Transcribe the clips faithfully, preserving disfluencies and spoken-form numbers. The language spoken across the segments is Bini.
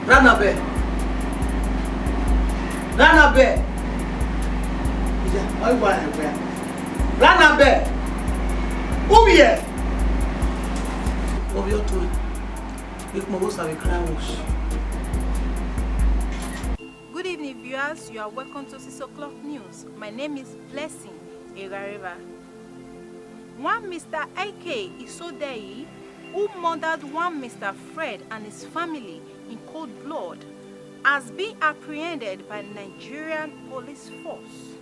Ranabẹ. Ranabẹ. Iya, ọ i wa rẹn wẹẹ, Ranabẹ. Uvbiẹ. Ovbi ọtuẹn, ikpọnmwẹ Osa vbe cry wash. Good evening, viewers. You are welcome to six o'clock news. My name is Blessing Eghareva. One Mister Ike Isodeyi, who murdered one Mister Fred and his family in cold blood, has been apprehended by Nigerian police force.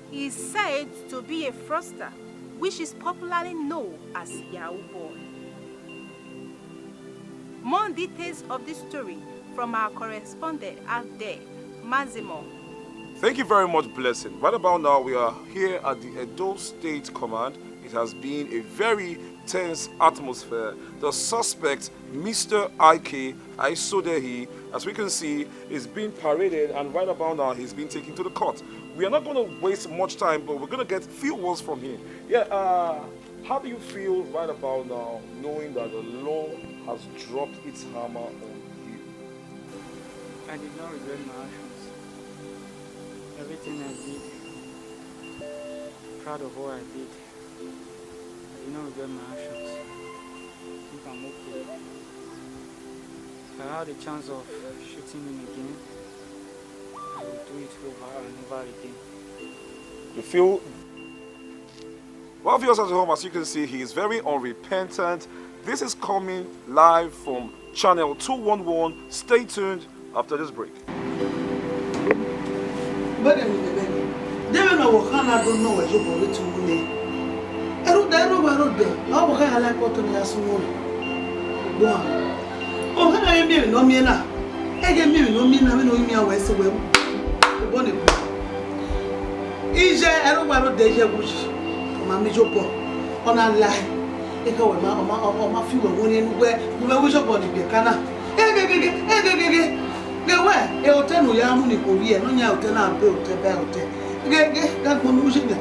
He is said to be a fraudster, which is popularly known as Yahoo Boy. More details of this story from our correspondent out there, Mazimo. Thank you very much, Blessing. Right about now, we are here at the Edo State Command. It has been a very tense atmosphere. The suspect, Mister Ike Aisodehi, as we can see, is being paraded, and right about now, he's being taken to the court. We are not gonna waste much time, but we're gonna get few words from him. Yeah, uh, how do you feel right about now, knowing that the law has dropped its hammer on you? I did not regret my actions. Everything I did, proud of what I did. I did not regret my actions. I think I'm okay. If I had the chance of shooting him again, I would do it over and over again. You feel Well, viewers at home, as you can see, he is very unrepentant. This is coming live from Channel two one one. Stay tuned after this break. Deghẹ ne ọ wẹ ọkhan na do nọ wẹ ye obọ vbe te uwu nẹ. Ẹrudẹ, ẹrọvba, ẹrudẹ, ọ wẹ ọkhan ya la ẹkpọtọ ne ya sẹ uwu nẹ. Gbọa. Ọkhan na ghi miẹn emwi ne ọ miẹn na. Ẹ ghi miẹn emwi ne ọ miẹn na, vbene ọ ghi miẹn wẹ sẹ wẹ obọ ne bu. Iye ẹrọvba, ẹrudẹ, iye ẹwu yi, ọ ma miẹn ye obọ, ọ na lae, ekhọe wẹ ma, ọ ma, ọ ma fi wẹ werriẹn ne uwẹ, ne uwẹ wu ye obọ ni biẹ ka na. Egegege, egegege, ghe wẹ, e otẹ ne u ya mu ni khin ovbi ẹre, ne ọ yan otẹ na be otẹ ba otẹ. Ghe, ghe, gha gbọnnọ uyi mẹ.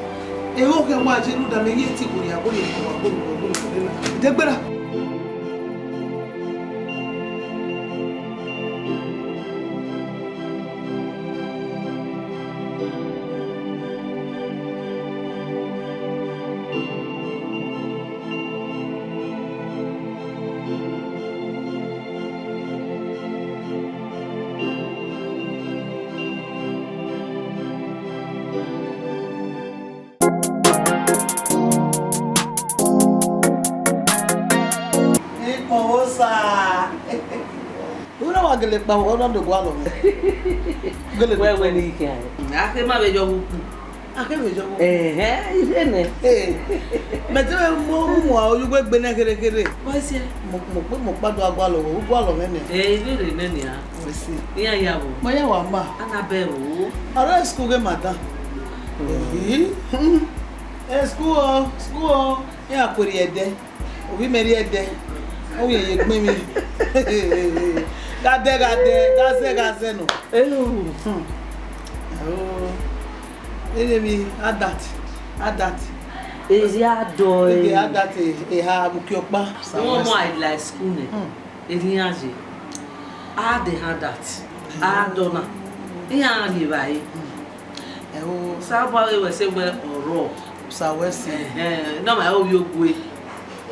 Ẹre ọ khian wa ye ne u da mẹ ye ẹtin khin ya, ghe ne u wa, ghe ne u wa, ghe ne u wa, ghe ne u wa. Degbera. Ikpọnmwẹ Osa. Unu wa gele kpa vbe ọdọ do gualọ mwẹ. Gele wẹ wẹ ni khin. A khe ma vbe yọ vbe ukpu. A khe vbe yọ vbe ukpu. Ẹhẹn, iye nẹ. Eh, mẹ te vbe mu mu oyugbe gbe nẹ khere khere. Wẹ si. Mo mo kpe mo kpa do gualọ vbe, u gualọ mwẹ nẹ. Eh, iye rre nẹ nia. Wẹ si. Iran ya vbo? Ma ya wa ma. Ana bẹ o. Ọrẹ school ghe madam. Ehi. Eh, school o, school o. Iran kue rrie ẹdẹ. Ovbi mẹ rrie ẹdẹ. Ọ wiẹn ye egbe emwi. Gha dẹ, gha dẹ, gha zẹ, gha zẹ nọ. Elu. Hmm. Oh. Ere emwi adat, adat. Eri adọ. Ege e. Adat e, eha vbe uki ọkpa. Wọ́n mọ àìlà school nẹ. Hmm. Eri iran ye. A de adat. A dọ na. Iran rhie evbare. Ẹo. Osanobua vbe wẹ sẹ wẹ ọ rrọọ. Osa wẹ sẹ. Ẹhẹn, nọ ma ovbi ogue.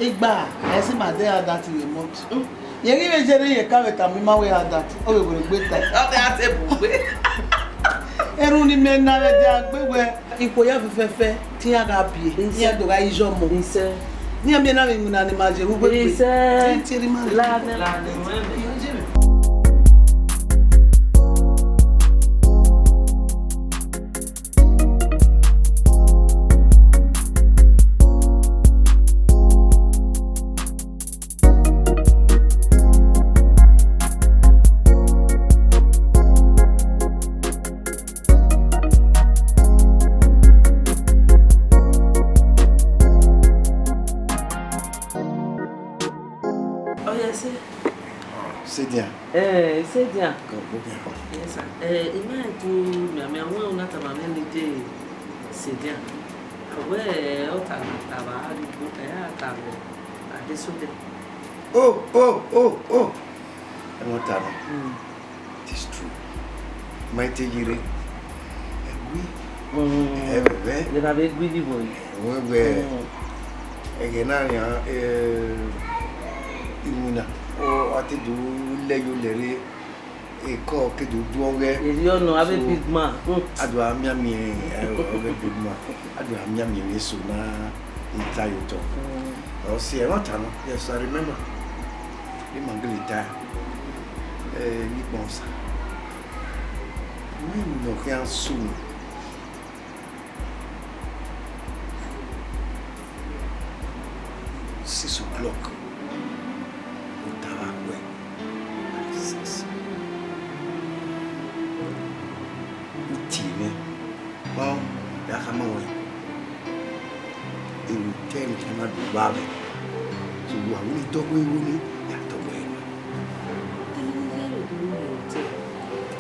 Igba, ẹ si ma de adat vbe month. Mm. Yẹn ghi vbe ye ne ye ka vbe tama ima wẹ adat, ọ vbe werriegbe ta. Ọ te a te bu gbe. Erhunmwu ne imẹ na vbe dia gbe wẹ ikhuo ya fẹfẹfẹ, te iran gha biẹ, iran do gha yi ọmọ. Isẹ. Ne iran miẹn na vbe iwinna ne ima ye vbe uwegbe. Isẹ. Te, te erha ima. La nẹ. La nẹ. Ọ ya sẹ. Sedian. Eh, Sedian. Yes, sir. Eh, I ma do mianmian wẹ u na tama mwẹ ne I de Sedian. Wẹ ọ ta na ta vbe arigbo, ẹ ya ta vbe adesodẹ. Oh, oh, oh, oh. Ẹmwata nọ. Mm. It is true. Ma i te ye rre. Ẹgui. Mm. Ẹvẹvẹ. Yena vbe gui yi vbo yi. Wẹ wẹ. Mm. Ẹghẹ na rian, eh, iwinna. Ọ, a te do lẹ yo lẹ rre. Ekọ ke do du ọghẹ. Erriọ nọ, avbe big man. Mm. A do a mianmian, eh, ọghẹ big man. A do a mianmian emwi eso na i ta ye otọ. Mm. Ọ si ẹmwata nọ. Yes, I remember. Ima gele ta, eh, ni kpọnmwẹ osa. Wẹ emwi ne ọ khian sunu. Six o'clock. Ota vbe akhuẹ. Six. U tie mwẹ. Ọ, ya khama wẹ. Ero te ẹmwẹ khian na do vba mwẹ. So, wa ru ne I tọgbe igho nii, ya tọgbe ẹre.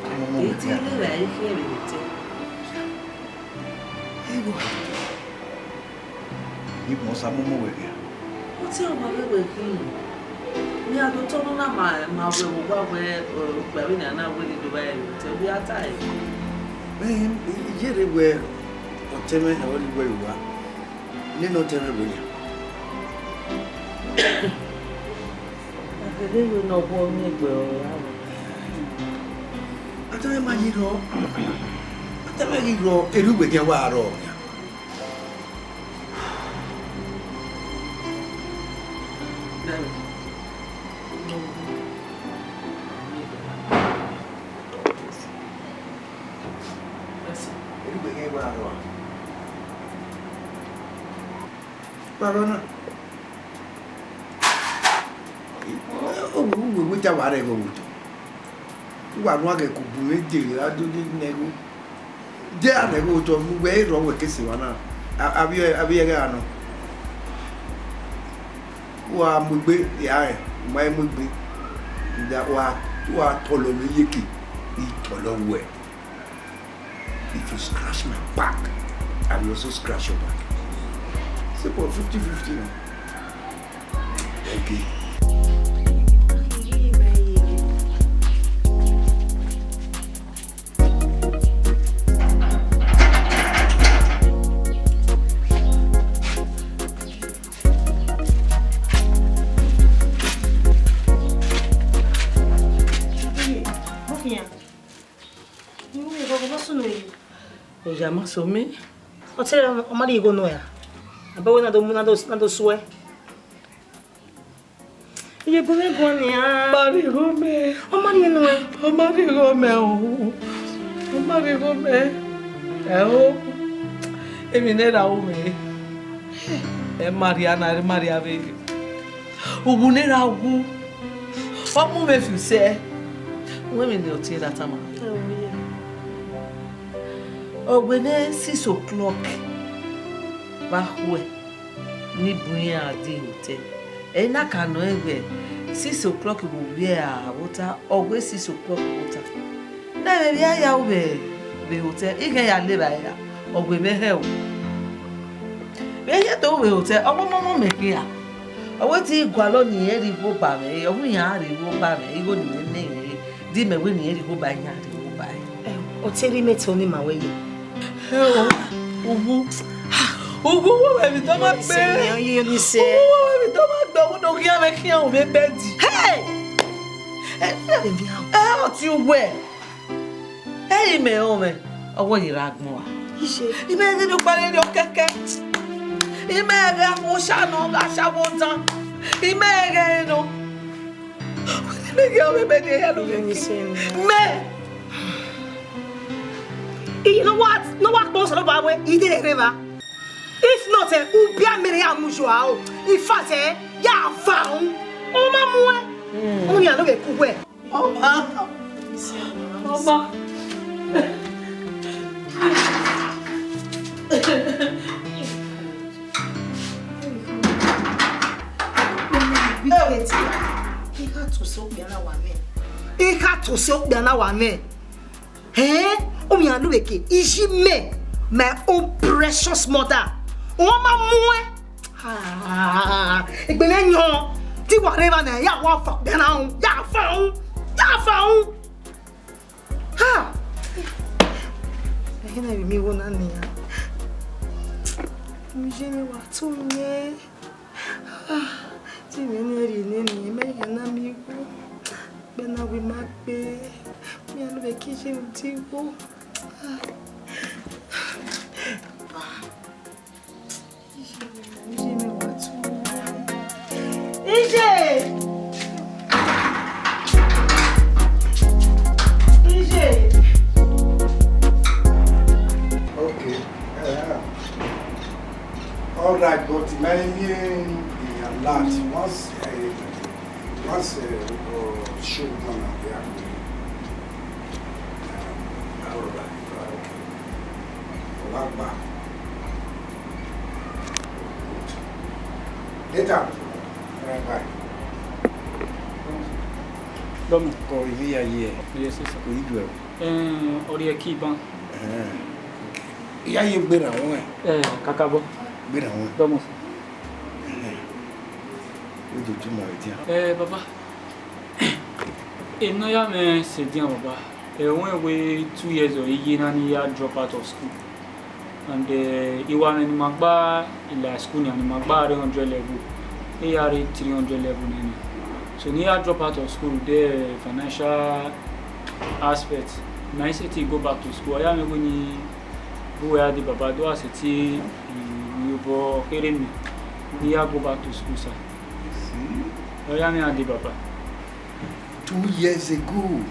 Ọmọ mọ wẹ. Ete lera ikhiẹn vbe hotel. Igho. Ni mọ sa mọ mọ wẹ gha. Hotel ọmọ vbe wẹ khin. Ni a do tọ nọ na ma, ma wẹ vbe owa wẹ, eh, okpia vbene a na wẹ ne I do vba hotel, vbe a ta ẹre. Eh, iye rre wẹ, ọtẹn mwẹ, ọ rre wẹ owa. Nene ọtẹn mwẹ wẹ nian. Agbede vbe ne ọ guọ miẹn egbe ọre a wẹ. Ọtẹn mwẹ ma ye rrọọ. Ọtẹn mwẹ ghi rrọọ, erha uwẹ khian wa rrọọ nian. Erha uwẹ khian wa rrọọ. Wa rrọọ na. Uwẹ, uwẹ, uwẹ, uwẹ ta wa rre ẹghẹ otọ. Uwa nuẹn ghẹ ke ugbẹn mwẹ dee, a do de nẹ ẹghẹ. De a nẹ ẹghẹ otọ, ne uwẹ i rrọọ wẹ ke sẹ emwa na. A, avbiẹ, avbiẹ ẹghẹ a nọ. Uwa mu egbe, ya rẹn, u ma mu egbe. Da uwa, uwa tọlọ mwẹ iyeke, I tọlọ wẹ. If you scratch my back, I will also scratch your back. Simple, fifty fifty, no? Okay. Oya ma so mẹ. Ọ te ọ ma rhie igho nuẹn ra? Abọ wẹ na do mu na do, na do suẹ. Iye bu mwẹ guan nian. Ma rhie igho mẹ. Ọ ma rhie nuẹn. Ọ ma rhie igho mẹ o. Ọ ma rhie igho mẹ. Ẹ o. Emwi ne erha ru mwẹ. Ẹ ma rhia na, ẹ ma rhia vbe. Uwu ne erha wu, ọ mu mwẹ fi usẹ. Wẹ emwi ne ọ tie na tama. Ọ wẹ ne six o'clock vbe akhuẹ, ne I bu iran die hotel. Ẹ i na ka nọ ẹn wẹ six o'clock vbe ovbi ẹre a vbe ota, ọ wẹ six o'clock vbe ota. Ne ẹmwẹ vbe a ya ru vbe, vbe hotel, I ghẹ ya le evbare ra, ọ wẹ vbe hẹ o. Vbe hia do vbe hotel, ọ wẹ ọmọ ọmọ mẹ khian. Ọ wẹ te I gualọ ne irẹn rhie igho ba mwẹ, ọ wẹ iran rhie igho ba mwẹ, igho ne imẹ nẹ irẹn, de imẹ wẹ ne irẹn rhie igho ba iran rhie igho ba ẹre. Ẹ, ọ te rhie imẹ te ọni ma wẹ ye. Ẹ o, uwu. Uwu wo vbe vbe tọ ma gbe. Sẹ ni ọ ye ni sẹ. Uwu wo vbe vbe tọ ma gbe, ọ do khian mwẹ khian u vbe bed. Hey! Ẹ, ẹ, ẹ, ọ ti uwẹ. Ẹ i mẹ rẹn mwẹ, ọ wẹ ye ra gbọn a. Iye. I mẹ ghe ne ọkpa ghe rriọ kẹkẹ. I mẹ ghe amuosa nọ, gha sha vbe odan. I mẹ ghe nọ. I mẹ ghe ọvbe mẹ ne ya lo ghe. Mẹ. Iye, no wa, no wa kpọ Osanobua wẹ, I de rre evba. If not, eh, u bia mẹ ne ya mu yo a o. In fact, eh, ya va un. Ọ ma mu ẹ. Mm. Ọ ni a lo ghe ku wẹ. Ọba. Ọba. I gha tose okpia na wa mẹ. I gha tose okpia na wa mẹ. Ẹn, ọ yan lu vbe ke, iye mẹ, my own precious mother. Ọ ma mu ẹ. Ah, egbe ne yan, ti wa rre evba na, ya wa fa okpia na un, ya fa un. Ya fa ru. Ha! Ẹhe na vbe miẹn igho na nian. Mẹ je mwẹ wa tu yẹn. Ah, te imẹ ne rhie nene, mẹ ya na miẹn igho. Gbe na wẹ ima gbe. Mẹ ya ne vbe ke iye ru di igho. Ah. Iye, iye, iye. Iye. Okay. Uh, all right, but my name is alert. Once, uh, once, uh, uh, show one of the, um, all right, all right, okay. Ọ wa gba. Later. All right, bye. Dọmọ. Kọ ivbi ya ye. Yes, sir. Kọ idu ẹ. Eh, ọrriẹ ke iban. Eh. Ya ye gbe na wọn. Eh, kakabọ. Gbe na wọn. Dọmọ. Eh. Ojoojumọ ẹdian. Eh, baba. Emwi ne ọ ya mwẹ sẹ edian, baba. Eh, wẹ wẹ two years ọ ye na ne I ya drop out of school. And, eh, I wa mwẹ ne ima gba, I la school nian, ne ima gba rre hundred level, I ya rre three hundred level nene. So ne I ya drop out of school, the financial aspect, na I sẹtin go back to school. Ọ ya mwẹ wẹ ne I bu wẹ ya dee baba, do a sẹtin iyobọ kherhe mẹ, ne I ya go back to school, sir. See? Ọ ya mwẹ ya dee baba. Two years ago,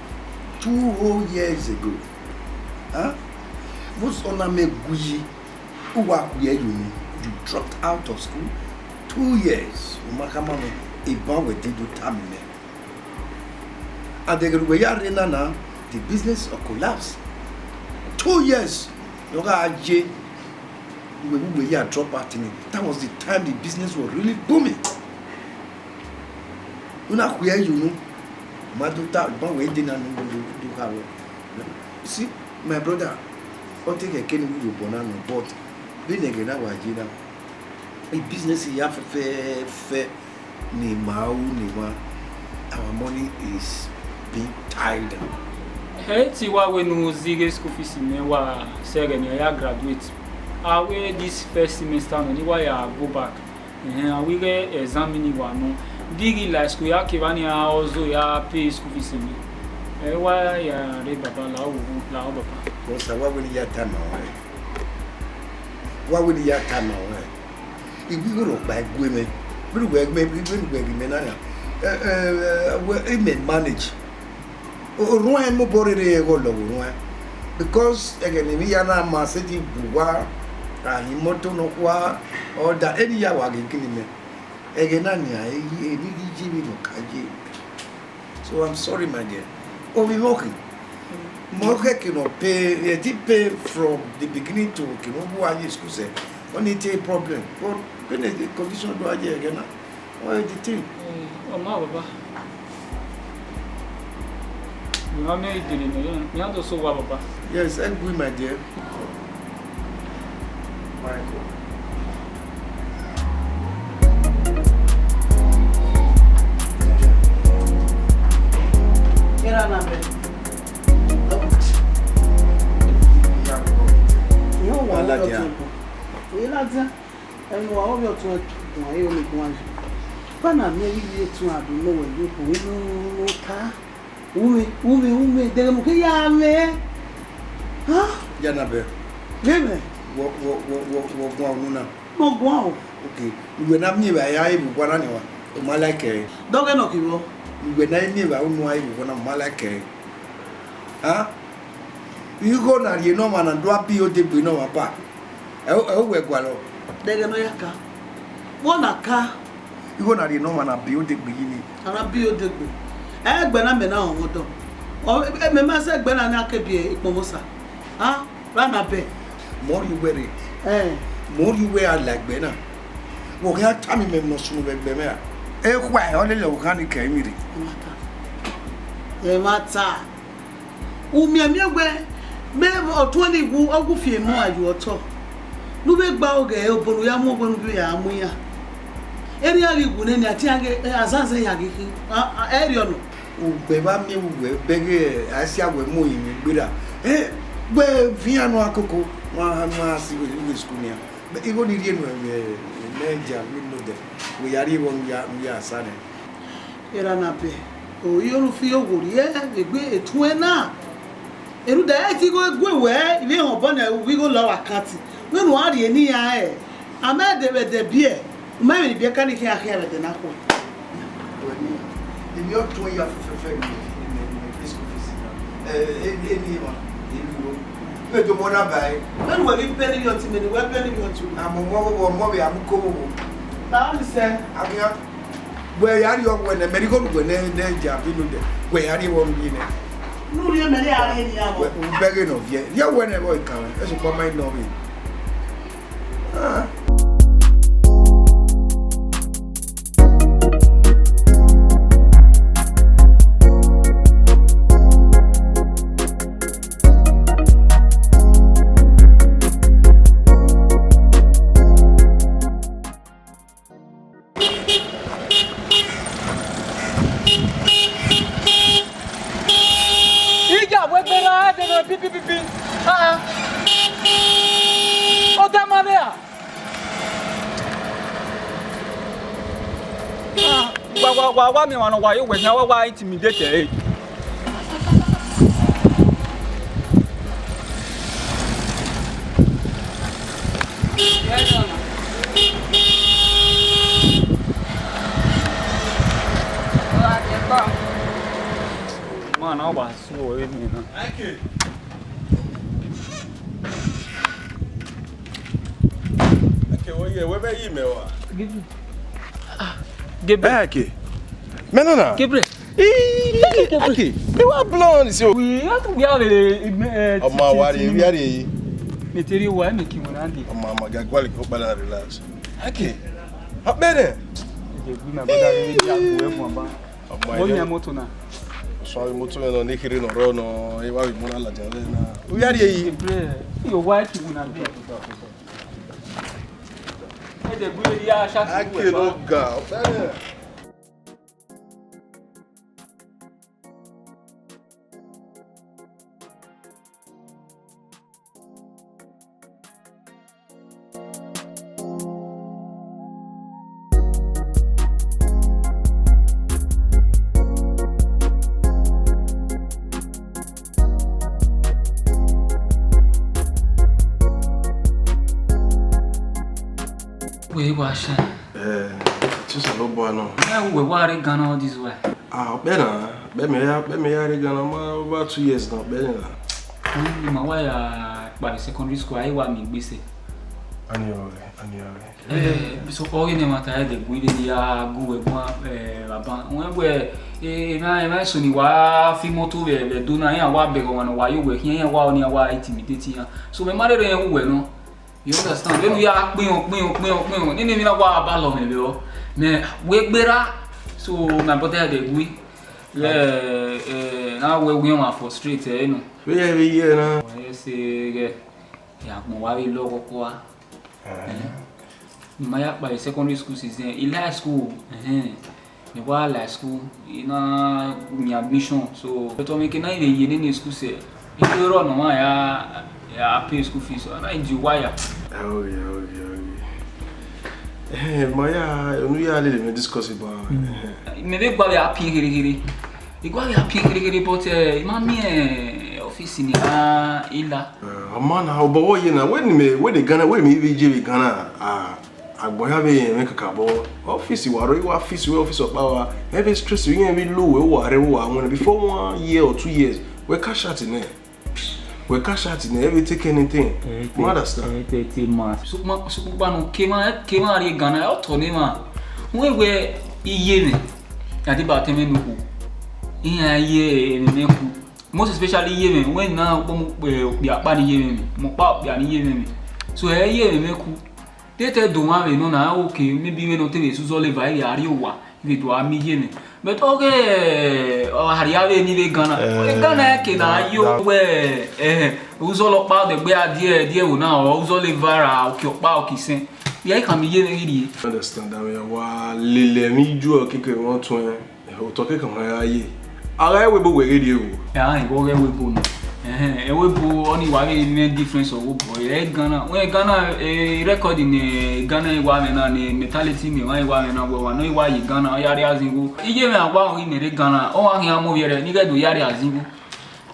two whole years ago, huh? Vbọzọ na mẹ gu yi, u wa khuẹ ye unu, you dropped out of school two years. U ma khama mwẹ, eban wẹ dee do tama mẹ. And ẹghẹ ne uwẹ ya rre na na, the business collapse. Two years ne ọ gha ye, uwẹ vbe uwẹ ya drop out ni. That was the time the business was really booming. U na khuẹ ye unu, u ma do ta, u ma wẹ dee na ne u do, do kha ruẹ. You see, my brother, ọ te khẹ kene u rhie obọ na nọ, but vbene ẹghẹ na wa ye na, the business ya fẹfẹfẹ ne ima ru ne emwa, our money is being tied up. Ẹ i te wa wẹ ne u zighe school fees mẹ wa sẹ ẹghẹ ne I ya graduate. A wẹ this first semester nọ, ne I wa ya go back. Ẹhẹn, a wẹ ighẹ exam ni wa nọ. Deghẹ I la school ya kevba ni a ọzọ ya pay school fees mẹ. Ẹ wa ya rre baba, lahọ baba. Because a wa wẹ ne I ya tama ruẹ. Wa wẹ ne I ya tama ruẹ. I wẹ igho rhọkpa i gue mwẹ. Vbene uwẹ ghi mẹ, vbene uwẹ ghi mẹ na ya. Ẹ, ẹ, ẹ, wẹ, imẹ manage. Orhuan mobọ rere ẹghẹ ọ lọghọ orhuan, because ẹghẹ ne emwi hia na ma sẹtin bu uwa, a hin imoto nọkhua, ọ da, eni ya wa ghe gini mẹ. Ẹghẹ na nian, emwi ghi ye vbene ọ ka ye. So I'm sorry, my dear. Ovbi mwẹ ọ khin. Mẹ ọ khẹke ne ọ pay, I did pay from the beginning to kene ọ ghi wa ye school sẹ. Ọnii te problem. But vbene condition do a ye ẹghẹ na. What is the thing? Eh, ọ ma, baba. Mẹ ma miẹn idere nọ, iran do so owa, baba. Yes, help me, my dear. Era na bẹ. Yo, wa Aladia. Ladian. Ẹmwẹ uwa ovbi ọtuẹn guan, ẹ i re ọmọ guan yi. Vbene a miẹn vbe ivbi etẹn a do nọ wẹ ye okhuo, u ru ota, u mwẹ, u mwẹ, u mwẹ, deghẹ mu ke ya mwẹ. Ha? Ya na bẹ. Vbe mwẹ? Wọ, wọ, wọ, wọ, wọ guan unu na. Mẹ guan o. Okay. Uwẹ na miẹn evbare a ru evba na ni wa, u ma like ẹre. Dọghe nọ khin vbọ? Uwẹ na miẹn evbare unu a ru evba na, u ma like ẹre. Ha? Igho na rhie ne ọmwa na do a bi odegbe ne ọmwa ba. Ẹ, ẹ, uwẹ gualọ. Dẹghẹ ne ọ ya ka. Vbọ na ka? Igho na rhie ne ọmwa na bi odegbe yi ni. A na bi odegbe. Ẹgbẹ na mẹ na họn ọdọ. Ọ, mẹ ma sẹ ẹgbẹ na na ke biẹ ikpọnmwẹ Osa. Ha? Ra na bẹ. Mẹ ọ rhie uwẹ rre. Ẹ. Mẹ ọ rhie uwẹ a la ẹgbẹ na. Wẹ ọ khian tama mẹ emwi ne ọ sunu vbe ẹgbẹ mwẹ ra? Ekhua, ọ lele ọvbokhan ni kẹ emwi rre. Ẹ ma ta. Ẹ ma ta. U miẹn miẹn wẹ, mẹ ọtuẹn ni wu, ọ gu fi emọ a ye otọ. Ne u vbe gba oghẹ obọ ne u ya mu wẹ ne u vbe ya mu iran. Erriọ ghi wu nene, a te iran ghe, azazẹ ya ghi khin. A, a, ẹrriọ nọ. Ugbẹn vbe miẹn vbe uwẹ bẹghe a sia wẹ mu orinmwi gberra. Ẹ, wẹ vian nọ akoko, wa, wa si vbe, vbe school nian. Igho ni rhie nuẹn vbe mẹ dia vbe nodẹ, wẹ ya rhie vbọ ne u ya, ne u ya sa nẹ. Erha na bẹ, o, iye orufi owo rhie vbe egbe etuẹn na. Erha uda ẹ i tigho gue wẹ, I vbe họn obọ ne u vbe igho la vbe akanti. Wẹ ne u gha rhie ne iran rẹ, a ma ẹdẹ vbe ẹdẹ biẹ, u ma emwi ne ibiẹka ni khian khian vbe ẹdẹ na khuẹ. Emwi ọtuẹn ya fẹfẹfẹ ni mẹ, ni mẹ, ni mẹ pay school fees na. Ẹ, eni emwa, eni ro. Mẹ do mọ na ba ẹre. Wẹ ne uwẹ ghi pay ni vbe ọtẹn, mẹ ne uwẹ pay ni vbe ọtẹn. A mọ ọmọ vbọ, ọmọ vbe a mu ko vbọ. Ta ni sẹ? A khian. Wẹ ya rhie ọghe nẹ, mẹ ni igho ne uwẹ nẹ, nẹ dia vbe nodẹ. Wẹ ya rhie vbọ ne u rhie nẹ. Ne u rhie mẹ, ne a rhie ne iran vbọ. Wẹ, u bẹghe ne ọ viẹ. Rhie ọghe nẹ vbọ, I ka mwẹ. Ẹ sokpan ma i nọ vbe. Ah. Ija wẹ gbe ra ẹdẹ nọ pipipipi. Ah. Ọ da ma vbe a? Ah, wa, wa, wa, wa miẹn emwa ne ọ wa ye owẹ khian, wa, wa intimidate ẹre. Man, na wa sue vbe miẹn na. Eke, wẹ ye, wẹ vẹ yi mẹ wa. Gabriel. Eke. Mẹ nọ na. Gabriel. Ii, Gabriel. Eke, mi wa blọ ni so. Wi, atu wi a vbe, eh, ọmọ wa re, wi a re. Me te rhie owa, me ki wẹ na de. Ọmọ ma ga gualọ ko kpala, relax. Eke. Akpẹrẹ. Eke, gbe my brother, we dey go everyone ba. Ọmọ, mo yan moto na. Sọ moto na ni kiri nọ rọ nọ, e wa vbe mu na ladian vbe na. U ya rhie yi. Bre, your wife you na be. E de gbe ya sha. Ake no ga. Wẹ wa sha. Eh, Osanobua nọ. Ẹ, wẹ wa rre Ghana all this while? Ah, ọkpẹ na, ọkpẹ mẹ ya, ọkpẹ mẹ ya rre Ghana, ma over two years na, ọkpẹ na. Ọni ma wa ya kpare secondary school, a i wa miẹn egbe sẹ. Ani ọre, ani ọre. Eh, so ọghe ne ẹmwata ẹdẹ gu ive ne ya gu wẹ guan, eh, baba. Wẹ wẹ, eh, emwa, emwa eso ni wa fi imoto vbe, vbe Ẹdo na, iran wa bẹghe ọmwa ne ọ wa ye owẹ khian, iran wa ọni, iran wa intimidate iran. So mẹ ma rherhe rẹn hu wẹ nọ. You understand? Vbene u ya kpiọn, kpiọn, kpiọn, kpiọn, nene emwi na wa ba lọ mwẹ vbe ọ. Mẹ wẹ gberra, so my brother ẹdẹ gu i. Vbe, eh, na wẹ wiẹn ọmwa frustrate ẹre nọ. Vbe ye, vbe ye na. Wẹ se ghẹ, ya gbọn wa vbe lọghọ kua. Eh. Ne ima ya kpare secondary school since then, I like school, ẹhẹn. Ne wa like school, I na miẹn admission, so, but ọmọ eke na i vbe ye nene school sẹ, I vbe rọ ne ọmwa ya, ya pay school fees, so, a na i di owa ya. Ẹ, okay, okay, okay. Eh, ma ya, unu ya lele mẹ discuss about, eh. Mẹ vbe gua vbe a piẹn kherhe kherhe. I gua vbe a piẹn kherhe kherhe, but, eh, I ma miẹn office ni a i la. Eh, ọma na, obọ vbọ ye na, wẹ ne mẹ, wẹ ne Ghana, wẹ ne mẹ i vbe je vbe Ghana, ah, agbọn hia vbe rẹn mwẹ kakabọ. Office wa rrọọ, I wa fix wẹ office ọkpa wa. Ẹ vbe stress, irẹn vbe lo wẹ, wa rre, wa winna. Before one year or two years, wẹ cash out nẹ. Wẹ cash out nẹ, ẹ vbe take anything. You understand? Sokpan, sokpan ne ke ma, ke ma rrie Ghana, ọ tọ ne ma. Wẹ wẹ iye mwẹ, ya deba tẹ mwẹ ne okhuo. Iran ye ẹmwẹ mwẹ ku. Most especially iye mwẹ, wẹ na kpọ mu, eh, okpia ọkpa ni iye mwẹ, mu ọkpa okpia ni iye mwẹ. So, ẹ ye ẹmwẹ mwẹ ku. Te te do mwa vbe nọ na, okay, maybe vbene ọ te vbe sẹ uzọla eva, I vbe a rrie owa, I vbe do a miẹn iye mwẹ. But ọghe, ọ, arria vbe ni vbe Ghana. Eh, Ghana ke na yo wẹ, eh, uzọla ọkpa dẹgbe a die, die ẹvbo na, ọ uzọla eva ra, oke ọkpa, oke isẹn. Ya, I khama iye mwẹ ghi rrie. Understand that, wa lele emwi ijuẹ keke mwẹ ọtuẹn. Otọ keke ọmwa ya ye, A gha ẹvbo ebo wẹ ghe rrie o. Ẹn, igho ghe ẹvbo ebo nọ. Ẹhẹn, ẹvbo ebo ọnii wa vbe mwẹ difference ọghe obọ. Ẹ Ghana, wẹ Ghana, eh, record ne Ghana wa mwẹ na, ne mentality ne wa wa mwẹ na, wẹ wa nọ wa ye Ghana, ọ ya rhie azin igho. Iye mwẹ a wa ghi mẹ rre Ghana, ọ wa khian mu ovbi ẹre, ne I ghẹ do ya rhie azin igho.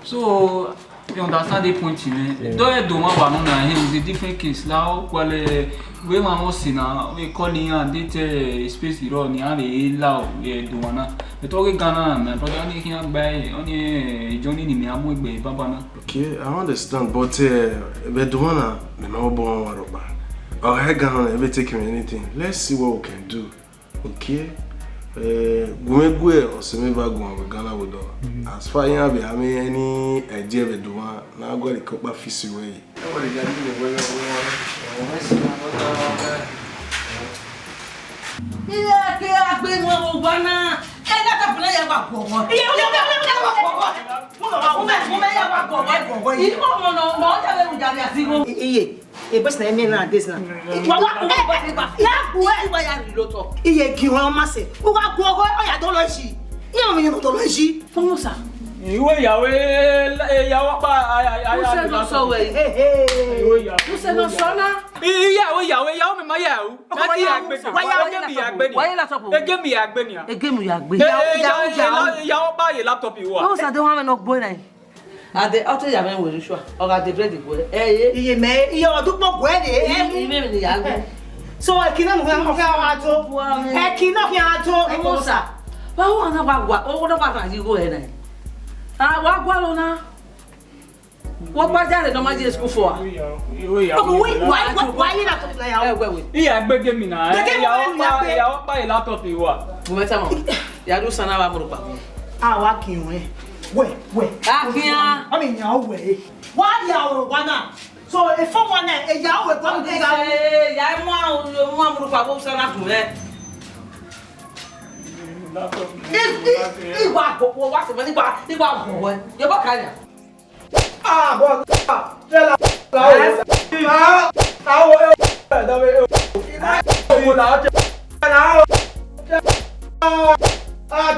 So, you understand the point, man? Do ẹ do ma wa nọ na, here is a different case. La ọ kpọlẹ, wẹ ma mọ si na, wẹ call iran, they tell space rọ ni a vbe la ọ, ẹ do wa na. But ọ ghe Ghana, my brother, ọnii khian gba ẹ, ọnii, eh, journey ni mẹ a mu egbe baba na. Okay, I understand, but, eh, vbe do wa na, mẹ ma obọ wa rọkpa. Ọ gha Ghana, ẹ vbe take him anything. Let's see what we can do. Okay. Eh, gu mwẹ gu ọse mwẹ va guan vbe Ghana vbe odọ. As far iran vbe have any idea vbe do wa na, gualọ ke ọkpa fisi wẹ yi. Iye ke a gbe nu ọmọ owa na. Ẹ na ta funa ya wa guọghọ. Iye, ume, ume, ume ya wa guọghọ, guọghọ. Iye, ọmọ nọ, nọ, ọ ta vbe ru jare asigho. Iye, e best na me nowadays na. Wa, wa, wa, wa, wa, wa, wa, wa, ya rhie lotọ. Iye gi wọn ma sẹ. U gha guọghọ, ọ ya dọlọ yi. Iye ọmọ yẹn dọlọ yi. Fọwọ́n sà. Ìwé ìyàwó, ìyàwó pa, Who said no so well? Hey, hey. Ìwé ìyàwó. Who said no so na? Ìyàwó, ìyàwó, ìyàwó mi ma yà o. Ọkọ wa ya, wa ya, wa ya laptop. Ege mi ya gbe ni. Ege mi ya gbe. Ìyàwó, ìyàwó, ìyàwó. Ìyàwó pa ye laptop wa. Who said they want no boy na? Ade, ọ te ya mwẹ wẹ Joshua, ọ gha de bread guẹ. Ẹ ye. Iye mẹ, iye ọdukpọ guẹ de. Iye, iye mẹ ni ya gbe. So, ẹki na mu khian, ọ khian wa to. Ẹki na khian to, ẹ ko sa. Wa wa na wa wa, o na wa na yi go ẹ na. Ah, wa gua lo na. Wo pa jare no ma je school for. Ọkọ, wait, why, why, why you not talking like that? Ẹ wẹ wẹ. Iya gbege mi na. Gbege mi ya na, ya gbe. Ya pa laptop wa. Mo mẹ tama. Ya do sana wa mo pa. A wa kiun ẹ. Wẹ, wẹ. A kian. A mi yan wẹ. Wa ya o wa na. So e fọ wa na, e ya o wẹ gba mi ga. Ẹ ya mu a mu a mu pa bo sana kun ẹ. Iwa go wa se mo ni gba, iwa go wẹ. Yo ba ka ya. Ah, bro, ah, tell her, ah, ah, ah, oh, eh, oh, eh, oh, eh, oh, ah, ah, ah, ah,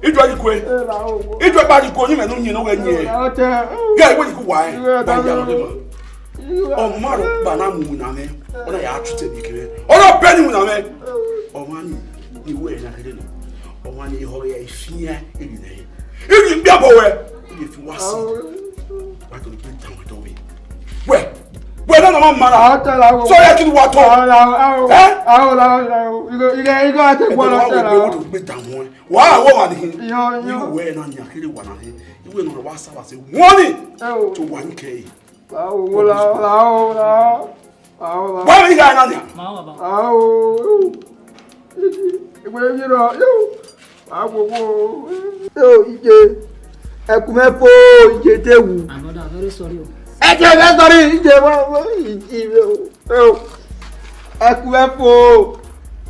Ijuẹ ni kue. Ijuẹ gba ni kue, ni mẹ nu yin ne ọ ghẹ yin. Gẹ iwe ni ku wa ẹ, gba ya nọ de ma. Ọ ma rhọkpa na mu iwinna mwẹ, ọ na ya tu te ni kere. Ọ na bẹ ni iwinna mwẹ. Ọ ma ni, ni wẹ na kere nọ. Ọ ma ni ehọ ya ifian eri nẹ. Eri mbiabọ wẹ. Eri fi wa si. Wa to ni kiri tan wẹ to mi. Wẹ, wẹ na na ma mara. Sọ ya kiri wa to. Eh? Aho, aho, aho. Igo, igo, igo ate gbọlọ tẹ la. Wa wo wa ni. Yo, yo. Iwe na ni akere wa na he. Iwe na wa sa wa se. Wani. To wa ni ke. Aho, wo la, la, la. Aho, la. Wa mi ga na ni. Aho. Iwe ni ro, yo. Awowo. Yo, Ije. Ẹkun mẹ fo, Ije te wu. My brother, very sorry o. Ije, very sorry, Ije, wa, wa, Ije, o. Ẹkun mẹ fo.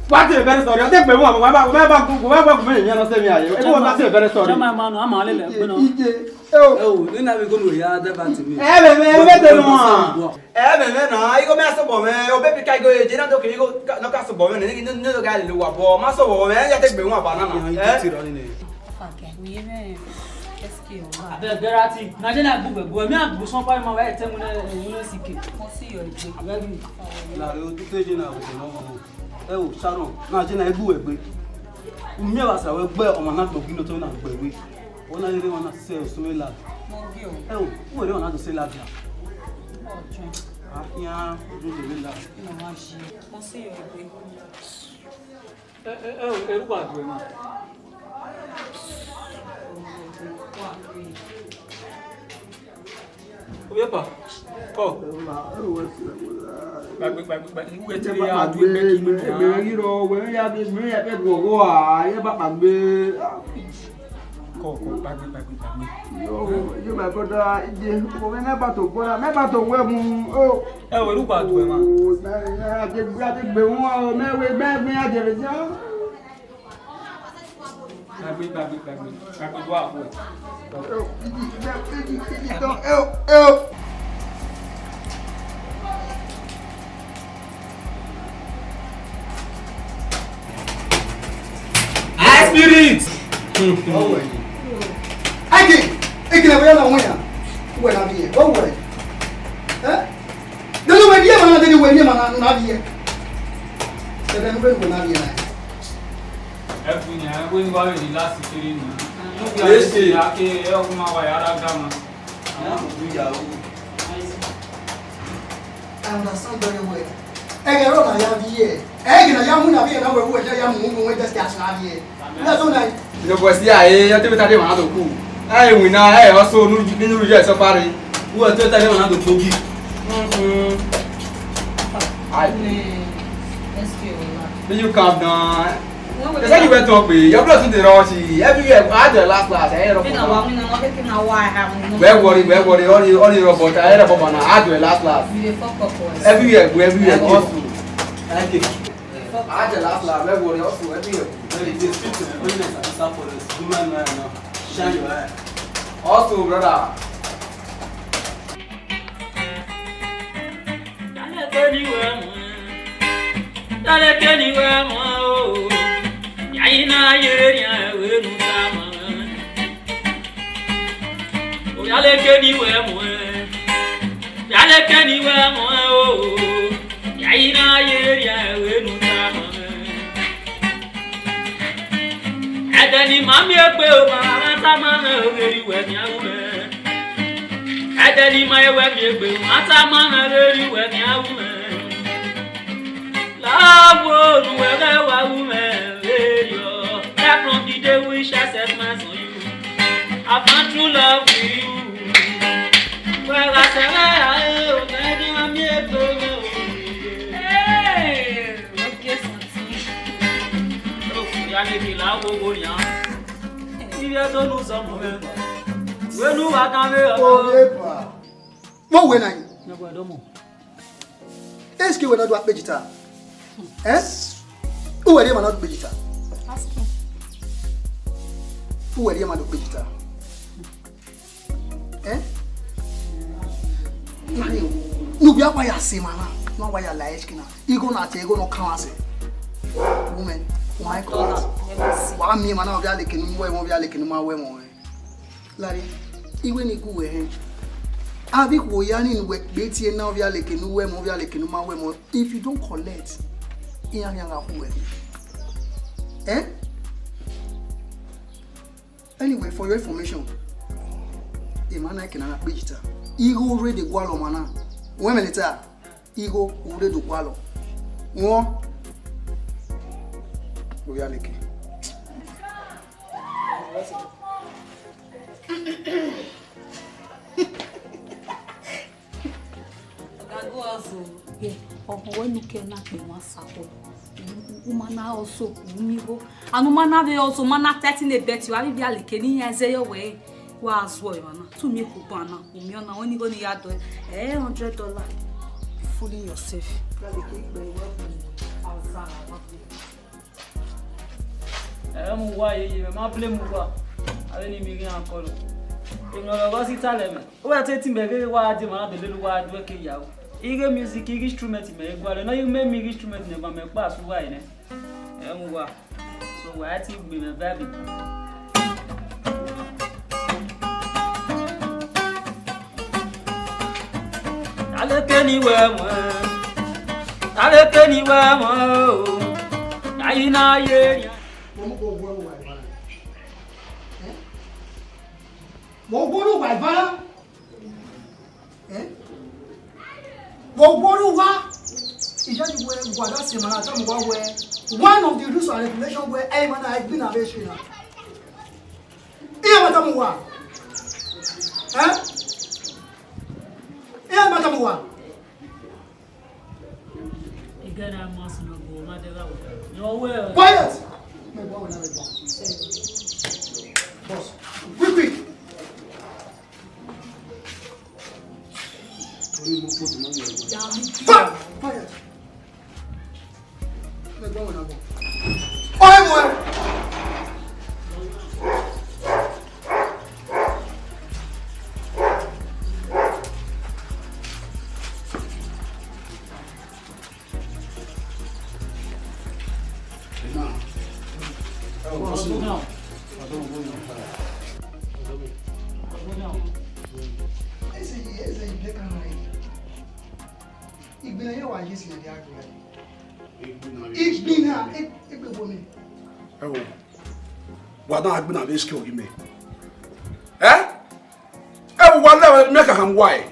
Wa te very sorry. Ọ te gbe wọn, wa ba, wa ba, wa ba gun mi yan nọ sẹ mi aye. Ẹ wa te very sorry. Jama ma no, ama le le, Ije, no. Ije. Ẹ o. Ẹ o, ni na bi go no ya, that bad to me. Ẹ bẹ, bẹ, bẹ, bẹ, no. Ẹ mẹ mẹ na, igho mẹ asobọ mwẹ, obẹ bi ka igho eje na do kiri igho ka- nọ ka sobọ mwẹ ne ne do ga lele uwa bọ, ma sobọ mwẹ, ya te gbe wọn aba na na. Yan ẹ? Iti rọ ni nẹ. Fuck, we even S K o. Abeg, Berati, na je na gbugbe gbe, mi a gbu sọn pa ma wa ete mu ne mu ne sike. Mo si yo eje. Abeg. Na re o tute je na o no. Ẹ o, Sharon, na je na egbu egbe. U miẹn vbe sa wẹ gbe ọmọ na gbọgbi ne otọ na gbe we. Ọna rere ọna sẹ osẹmwẹ la. Mo gbe o. Ẹ o, u were ọna do sẹ la dia. Ọjọ. Afian, ojú tèmi la. Mo ma ṣe. Mo sì yọ ìwé. Ẹ ẹ ẹ o, eru wa dùn ẹ ma. Oyepa, kọ. Gbàgbé, gbàgbé, gbàgbé, wẹ tẹ̀lé ya, gbàgbé, gbàgbé, gbàgbé, gbàgbé, gbàgbé, gbàgbé, gbàgbé, gbàgbé. Kọ, kọ, gbàgbé, gbàgbé, gbàgbé. Yo, yo, my brother, Ije, mo fẹ́ mẹ́ bá tó gbọ́dọ̀, mẹ́ bá tó wẹ̀ mu, o. Ẹ wẹ̀ ló gbà tó ẹ̀ ma. O, mẹ́, mẹ́, a ti gbé, a ti gbé wọn, o, mẹ́ wẹ̀, mẹ́, mẹ́, a jẹ̀rẹ̀ jẹ́. Gbagbe, gbagbe, gbagbe, gbagbe do akhuẹ. Eo, eo, eo. High spirit. Ọwẹ. Eke, eke na wẹ na wẹ ya. Wẹ na bi ye. Ọwẹ. Eh? Dede wẹ di emwa na, dede wẹ di emwa na, na bi ye. Dede wẹ na bi ye na. Every year, when you are in the last three months, no be Yes, a sir. Ake, eh, ọkùnrin máa wà yàrá gàmà. I understand very well. Ẹgẹ rọ na ya vbiẹ. Ẹgẹ na ya mu na vbiẹ na wẹ wẹ ya mu mu wẹ just as na vbiẹ. That's so nice. No, but see, I, I tell you that man to cool. I win na, I also no, no, no, yes, so far. Who are tell you that man to cool? Mm-hmm. I. Excuse me. Will you calm down? They say you went up, eh? Your blood in the rush. Everywhere, I had the last last. I had a Kina wa, mi na ma kina wa ha mi. Where worry, where worry, all the, all the robot, I had a bomb, I had the last last. You dey fuck up, boys. Everywhere, everywhere, also. Thank you. I had the last last, where worry, also, everywhere. Well, it is fit to the business and it's up for this. Woman, man, no. Shine your eye. Also, brother. Dale ke ni wẹ mọ, dale ke ni wẹ mọ o. Ya i na ye rian ẹvbo enu tama. O dale ke ni wẹ mọ, dale ke ni wẹ mọ o. Ya i na ye rian ẹvbo enu tama. Ẹdẹ ne ima miẹn egbe o, ma tama mwẹ, ọ ghi rre uwẹ ne a ru mwẹ. Ẹdẹ ne ima ye wẹ miẹn egbe o, ma tama mwẹ, ọ ghi rre uwẹ ne a ru mwẹ. Lawọ ne uwẹ ghẹ wa ru mwẹ vberriọ. Right from the day we shall set eyes on you, I found true love with you. Wẹ gha sẹ mwẹ ra e o, mẹ ne a miẹn egbe mwẹ o. Hey! Ogie Santi. Ofu ya leke la wowo yan. Ivie do nu zọ mọ mwẹ. Wẹ nu wa dan vbe ọ. Oyepa. Mo wẹ na yi. Na gwa do mo. Eske wẹ na do akpe jita? Eh? Uwẹ rhie ma na do akpe jita. Ask him. Uwẹ rhie ma do akpe jita. Eh? Nani, ne uwẹ wa ya sẹ emwa na, ne uwẹ wa ya la ẹre sikẹ na. Igho na te, igho ne ọ kan sẹ. Woman, why correct? Wa miẹn emwa na, ọ via leke ne u wẹ, ọ via leke ne u ma wẹ mọ. Lare, iwe ni gu wẹ hẹn. Avbe ikhuo ya ni ne uwẹ kpe tie na, ọ via leke ne u wẹ mọ, ọ via leke ne u ma wẹ mọ. If you don't collect, iran khian gha khu wẹ. Eh? Anyway, for your information, emwa na ke na na kpe jita. Igho rre de gualọ ọmwa na. Wẹ mẹ leta, igho u rre do gualọ. Wọn. Ovia leke. Oga, go also. Yeah, ọhọ wẹ ne u ke na kpe emwa sa khuẹ. U ma na also, u miẹn igho. And u ma na vbe also, u ma na thirteen a bet, u a vbe via leke ne iran zẹ yọ wẹ, wa zuọ emwa na. Tu miẹn kugban na, u miẹn ọna, wẹ ne igho ni ya dọe, eh, hundred dollar. Fooling yourself. Azara, wa. Ẹ mu uwa yeye, mẹ ma blame uwa. Avbe ne I miẹn ighe iran kọlọ. Emwi ne ọ rre ọghe ọsẹ I talẹ mwẹ. Ọ wa te tin mẹ ghe wa die emwa na do lele uwa do ẹke ya o. Ighe music, ighe instrument mẹ i gualọ. Nọ, I miẹn ighe instrument ne ẹgbẹn mẹ kpa sẹ uwa ẹre nẹ. Ẹ mu uwa. So wa te gbe mwẹ vibe. Taleke ni wẹ mọ, taleke ni wẹ mọ o, yayi na ye yan. Mo mọ ko wo ru wa ivan. Eh? Mo wo ru wa ivan. Eh? Mo wo ru wa. Ija ni wẹ wa da se mara ta mo wa wẹ. One of the rules and regulation wẹ e ma na gbin na be shi na. Iye ma ta mo wa. Eh? Iye ma ta mo wa. Igana mas no go ma de la wa. Yo we. Quiet. Me go na me go. Boss, quick, quick. Quiet. Me go na go. Oye mo. Eze yi, eze yi, black and white. Igbinna ya wa ye si ẹdẹ agbinna. Igbinna, e-, egbe wo ni? Ẹ wo, wa na gbinna vbe Eskẹ ọghe mẹ. Ẹ? Ẹ wo, wa lẹ mẹ ka hama uwa ẹ.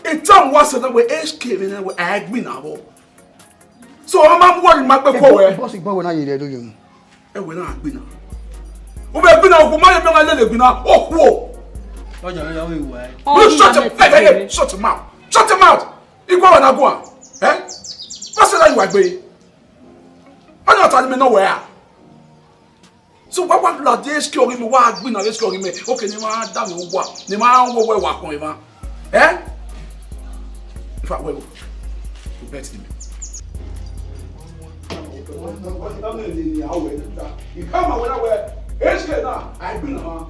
Etan wa sẹ na wẹ Eskẹ vbe na wẹ a gbinna vbọ. So, ọ ma mu wẹ ma kpe ko wẹ. Boss, igbọ wẹ na ye rẹ do ye mu. Ẹ wẹ na gbinna. U vbe gbinna, okhuo ma ye mẹ na lele gbinna, okhuo. Ọjà rẹ ya wẹ wẹ. You shut your, hey, hey, hey, shut your mouth. Shut your mouth. Igua wa na gua. Eh? What's that you are going? Ọ na ta ni mẹ nọ wẹ a? So wa wa ladian Eskẹ ọghe mẹ, wa gbinna vbe Eskẹ ọghe mẹ. Okay, ne ma da mwẹ uwa, ne ma wọ wẹ wa kọn emwa. Eh? If I were you, you bet me. Come on, when I wear Eskẹ now, I gbinna.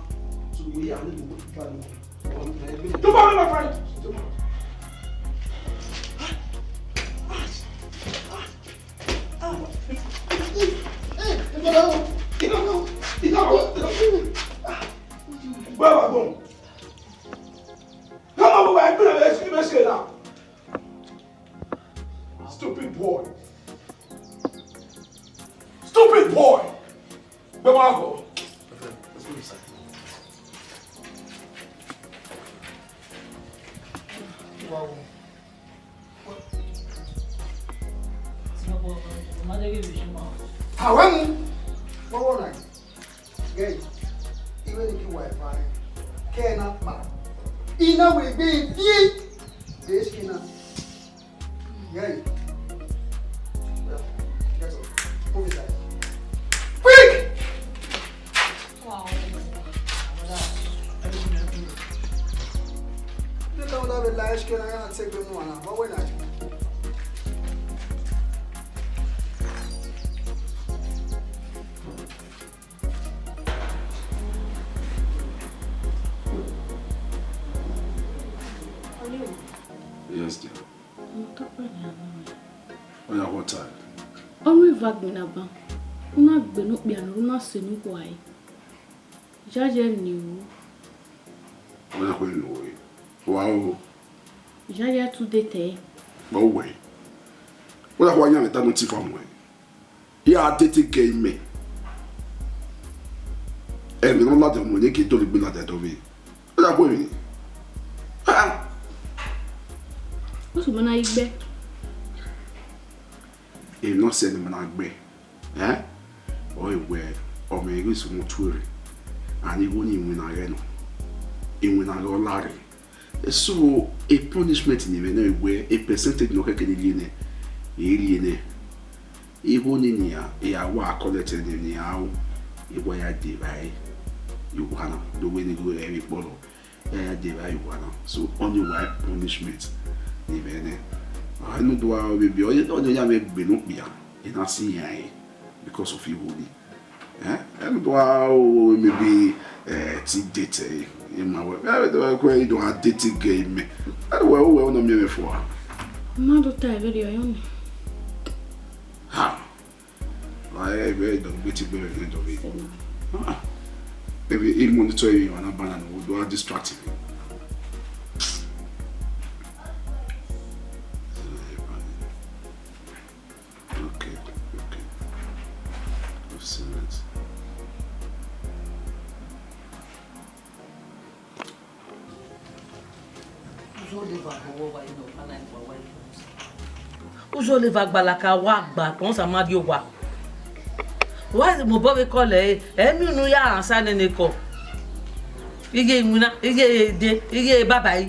So we are little bit. Jump out, my friend. Jump out. Where am I going? Come on, boy, I feel like I should be now. Stupid boy. Stupid boy. Gbẹmọ akọ. Let's go inside. Wow. Awẹ mu. Wọ́n wọ́n náà. Gẹ́gẹ́ ìwé ni kí wà ẹ̀fà rẹ̀. Kẹ́ ẹ náà pa. Iná wèé gbé e díẹ̀. Lè ṣe náà. Yeah. Get up. Move inside. Quick! Wow. Look how that light can I take them one. But when I Yes, dear. Ọmọ tọkpẹ ne a nọ. Ọ ya, what time? Ọnrẹn eva gbinna ban, u na gbe ne okpia ne u na sẹ ne ukhua ẹre. Iyayi ẹre ne I ru. Ọ ya, khuẹ ne uwẹ. Wa o. Iyayi ẹre tu date ẹre. Ọ wẹ. Ọ ya, khuẹ ya mwẹ da ne ọ ti fa muẹn. Ya date girl mẹ. Ẹmwẹ ne ọ ladian ọmọ ne ke dọlegbe ladian dọvbe. Ọ ya khuẹ emwi. Ah! What's the man I gbẹ? Emwi ne ọ sẹ ne ma na gbẹ, ẹn, ọre wẹ ọmọ ẹre ghi sunu tuẹ rre, and igho ni iwinna ghẹ nọ, iwinna ghẹ ọ la rre. So, a punishment ni mwẹ nẹ wẹ a percentage ne ọ khẹke ne I rhie nẹ, I rhie nẹ. Igho ni nian, I ra wa collect ẹre ne iran ru, I wa ya dee evbare ye owa na, do wẹ ne igho ẹre vbe kpọlọ. Ya ya dee evbare ye owa na. So, ọni wa punishment ni mwẹ nẹ. Ẹnu do a vbe biẹ, ọni, ọni ọ ya mwẹ gbe ne okpia, I na si iran ẹre because of igho ni. Eh, ẹnu do a o, maybe, eh, ti date ẹre, I ma wẹ, eh, do a kue, I do a date girl mẹ. Ẹnu wẹ, wẹ, ọ nọ miẹn mwẹ fua. Ma do ta ẹvbo rriọ yọ ni. Ha. Wa ẹ vbe dọlegbe te gbe vbe ne dọlegbe. Ah, maybe I monitor you, and I ban and we do a distract you. Okay, okay. I've seen it. Uzọleva gbalaka wa gba kpọnsa ma rrie owa. Wa mobọ vbe kọlẹ ẹre, ẹ miẹn unu ya ransa nene kọ. Iye iwinna, iye ede, iye baba yi.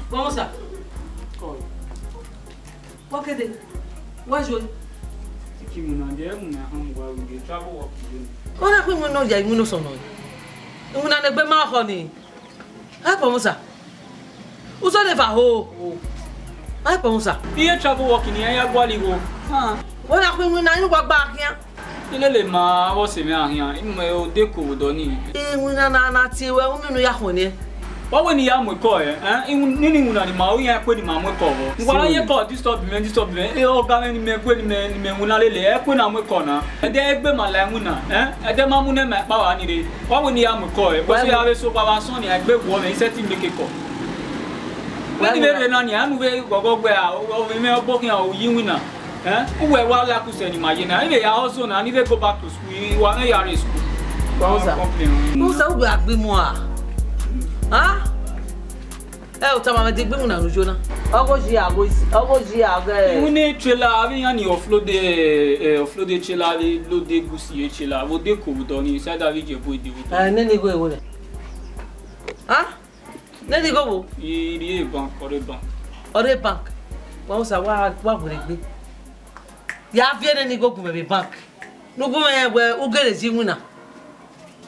Kpọnsa. Wa kede. Wa juẹ. Tiki mu na dia mu na home wa we dey travel work today. Ọ na kpe iwinna ya iwinna osọ nọ. Iwinna ne egbe ma khọ ni. Ai Kpọnsa. Uzọleva ho. Ai Kpọnsa. Iye travel work ni ya gualọ igho. Ha. Ọ na kpe iwinna ni wa gba khian. Ilele ma avbe ọse mwẹ a khian, imẹ odẹ ko vbe odọ nii. Iwinna na na tie ruẹ, u miẹn unu ya khuẹnniẹn. Wa wẹ ne I ya mu ekọ ẹre, ẹn? Iwin-, nene iwinna ne ima ru iran, ẹkue ne ima mu ekọ vbọ? Wa na ye ekọ disturb mẹ, disturb mẹ. E, ọga mwẹ ne imẹ gue ne imẹ, ne imẹ winna lele, ẹkue na mu ekọ na. Ẹdẹ egbe ma la iwinna, ẹn? Ẹdẹ ma mu nẹ ma ẹkpa vba ni rre. Wa wẹ ne I ya mu ekọ ẹre. Bọsẹ ya vbe so kpa vbe asọn nia, egbe wọ mwẹ, I sẹtin make ekọ. Wẹ ni vbe rre na nia, anu vbe ghọghọ gbe a, ovbi mwẹ ọbokhian, u yi iwinna. Ẹn? Uwẹ wa like usẹ ne ima ye na, I vbe ya hustle na, ne I vbe go back to school, I wa mwẹ ya rre school. Wa complain. Musa, uwẹ a gbe imua. Ha? Ẹ, u tama mwẹ de egbe iwinna ne u yo na. Ọghe oyi a, ọghe oyi a, ọghe. Iwinna trailer, avbe iran ni offload, eh, offload trailer, avbe load egusi ye trailer, vbe odẹ ko vbe odọ ni, side avbe Ijebu ede vbe odọ. Ẹ, nene igho ẹvbo nẹ. Ha? Nene igho vbo? I rrie bank, ọ rre bank. Ọ rre bank. Wa Musa, wa, wa werriegbe. Ya viẹ nene igho gu mwẹ vbe bank. Ne u gu mwẹ wẹ u gele yi iwinna.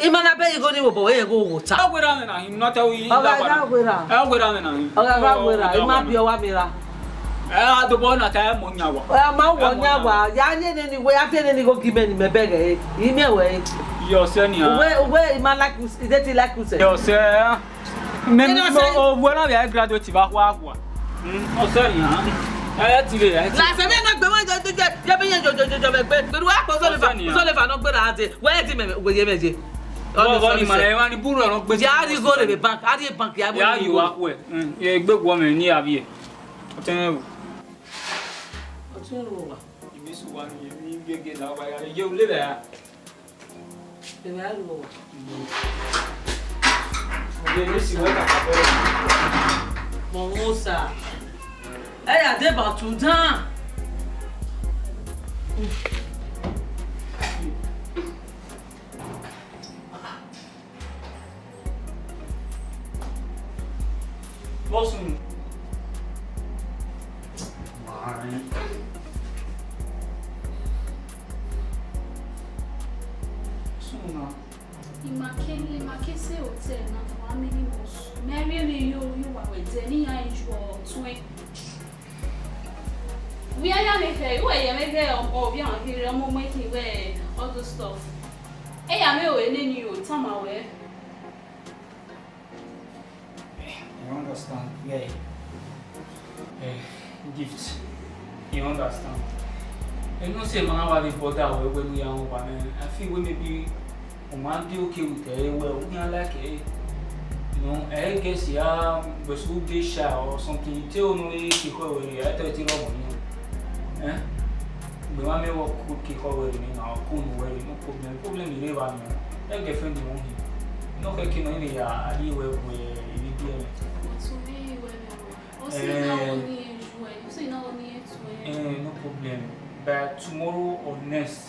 I ma na bẹghe igho ni vbe obọ, wẹ rẹn igho wo ta. Ọ werriẹ mwẹ na hin, ne I tell you. Ọ gha werriẹ. Ẹ werriẹ mwẹ na hin. Ọ gha werriẹ, I ma biẹ ọwa mẹ ra. Ẹ, a dobọ na ta ẹ mọ yan wa. Ẹ ma wọ yan wa, ya rhie nene igho, ya viẹ nene igho gu mẹ ne imẹ bẹghe ẹre. I miẹn wẹ ẹre. Yọ sẹ nia. Uwẹ, uwẹ, I ma like you, I dey like you sẹ. Yọ sẹ. Mẹ, ovbuẹ na vbe a graduate vbe akhua akhua. Mm, ọ sẹ nian. Ẹ ti vbe, ẹ ti. La sẹ mẹ na gbe wọn jọ, jọ, jọ, jọ, be yẹn jọ, jọ, jọ, jọ, mẹ gbe. Pẹ̀lú wa kpọ Zọlefa, Zọlefa nọ gbera dẹ. Wẹ di mẹ, wẹ ye mẹ ye. Ọ ni, ọ ni, ma na, ma ni buru ọrọ gbe. Ya ri igho rre vbe bank, a rrie bank, ya mu. Ya yi wa khuẹ. Mm, egbe guọ mwẹ ni a vbiẹ. Ọ tẹn mwẹ ru. Ọ tẹn ru wa. Ibesu wa ni, emwi gege la wa ya, ye u le vbe a. Emwi a ru wa. Ye Ibesu wẹ ka ka bẹrẹ. Mọ wọn sa. Ẹ ya deba utu dan. Vbọ sunu? Sunu na. I ma ke, I ma ke sẹ hotel na, wa miẹn ne imẹ sunu. Mẹ rhie emwi yo, yo wa wẹ dẹ, ne iran ju ọtuẹn. Wẹ a ya mwẹ khẹ, wẹ ya mwẹ khẹ, ọ, ọ, ovbi ọmwa kherhe, ọmọ ọmọ khin wẹ, all those stuff. Ẹ ya mwẹ ore nene ro, tama wẹ. You understand? Yeah. Eh, Gift. You understand? You know say man wa dey bother we when we are over, man. I feel we maybe o ma dey okay with ẹ well, we can like ẹ. You know, I guess ya, but we dey shy or something. You tell no, you keep quiet with it. I tell you wrong, you know. Eh? But my man work cool, keep quiet with it now. Cool, no worry, no problem. Problem is never, man. That girlfriend dey want him. No, okay, no, yeah, I dey well with it. But to me, well, well, well. O si na, eh, oni eju e. O si na, oni eju e. Eh, no problem. By tomorrow or next,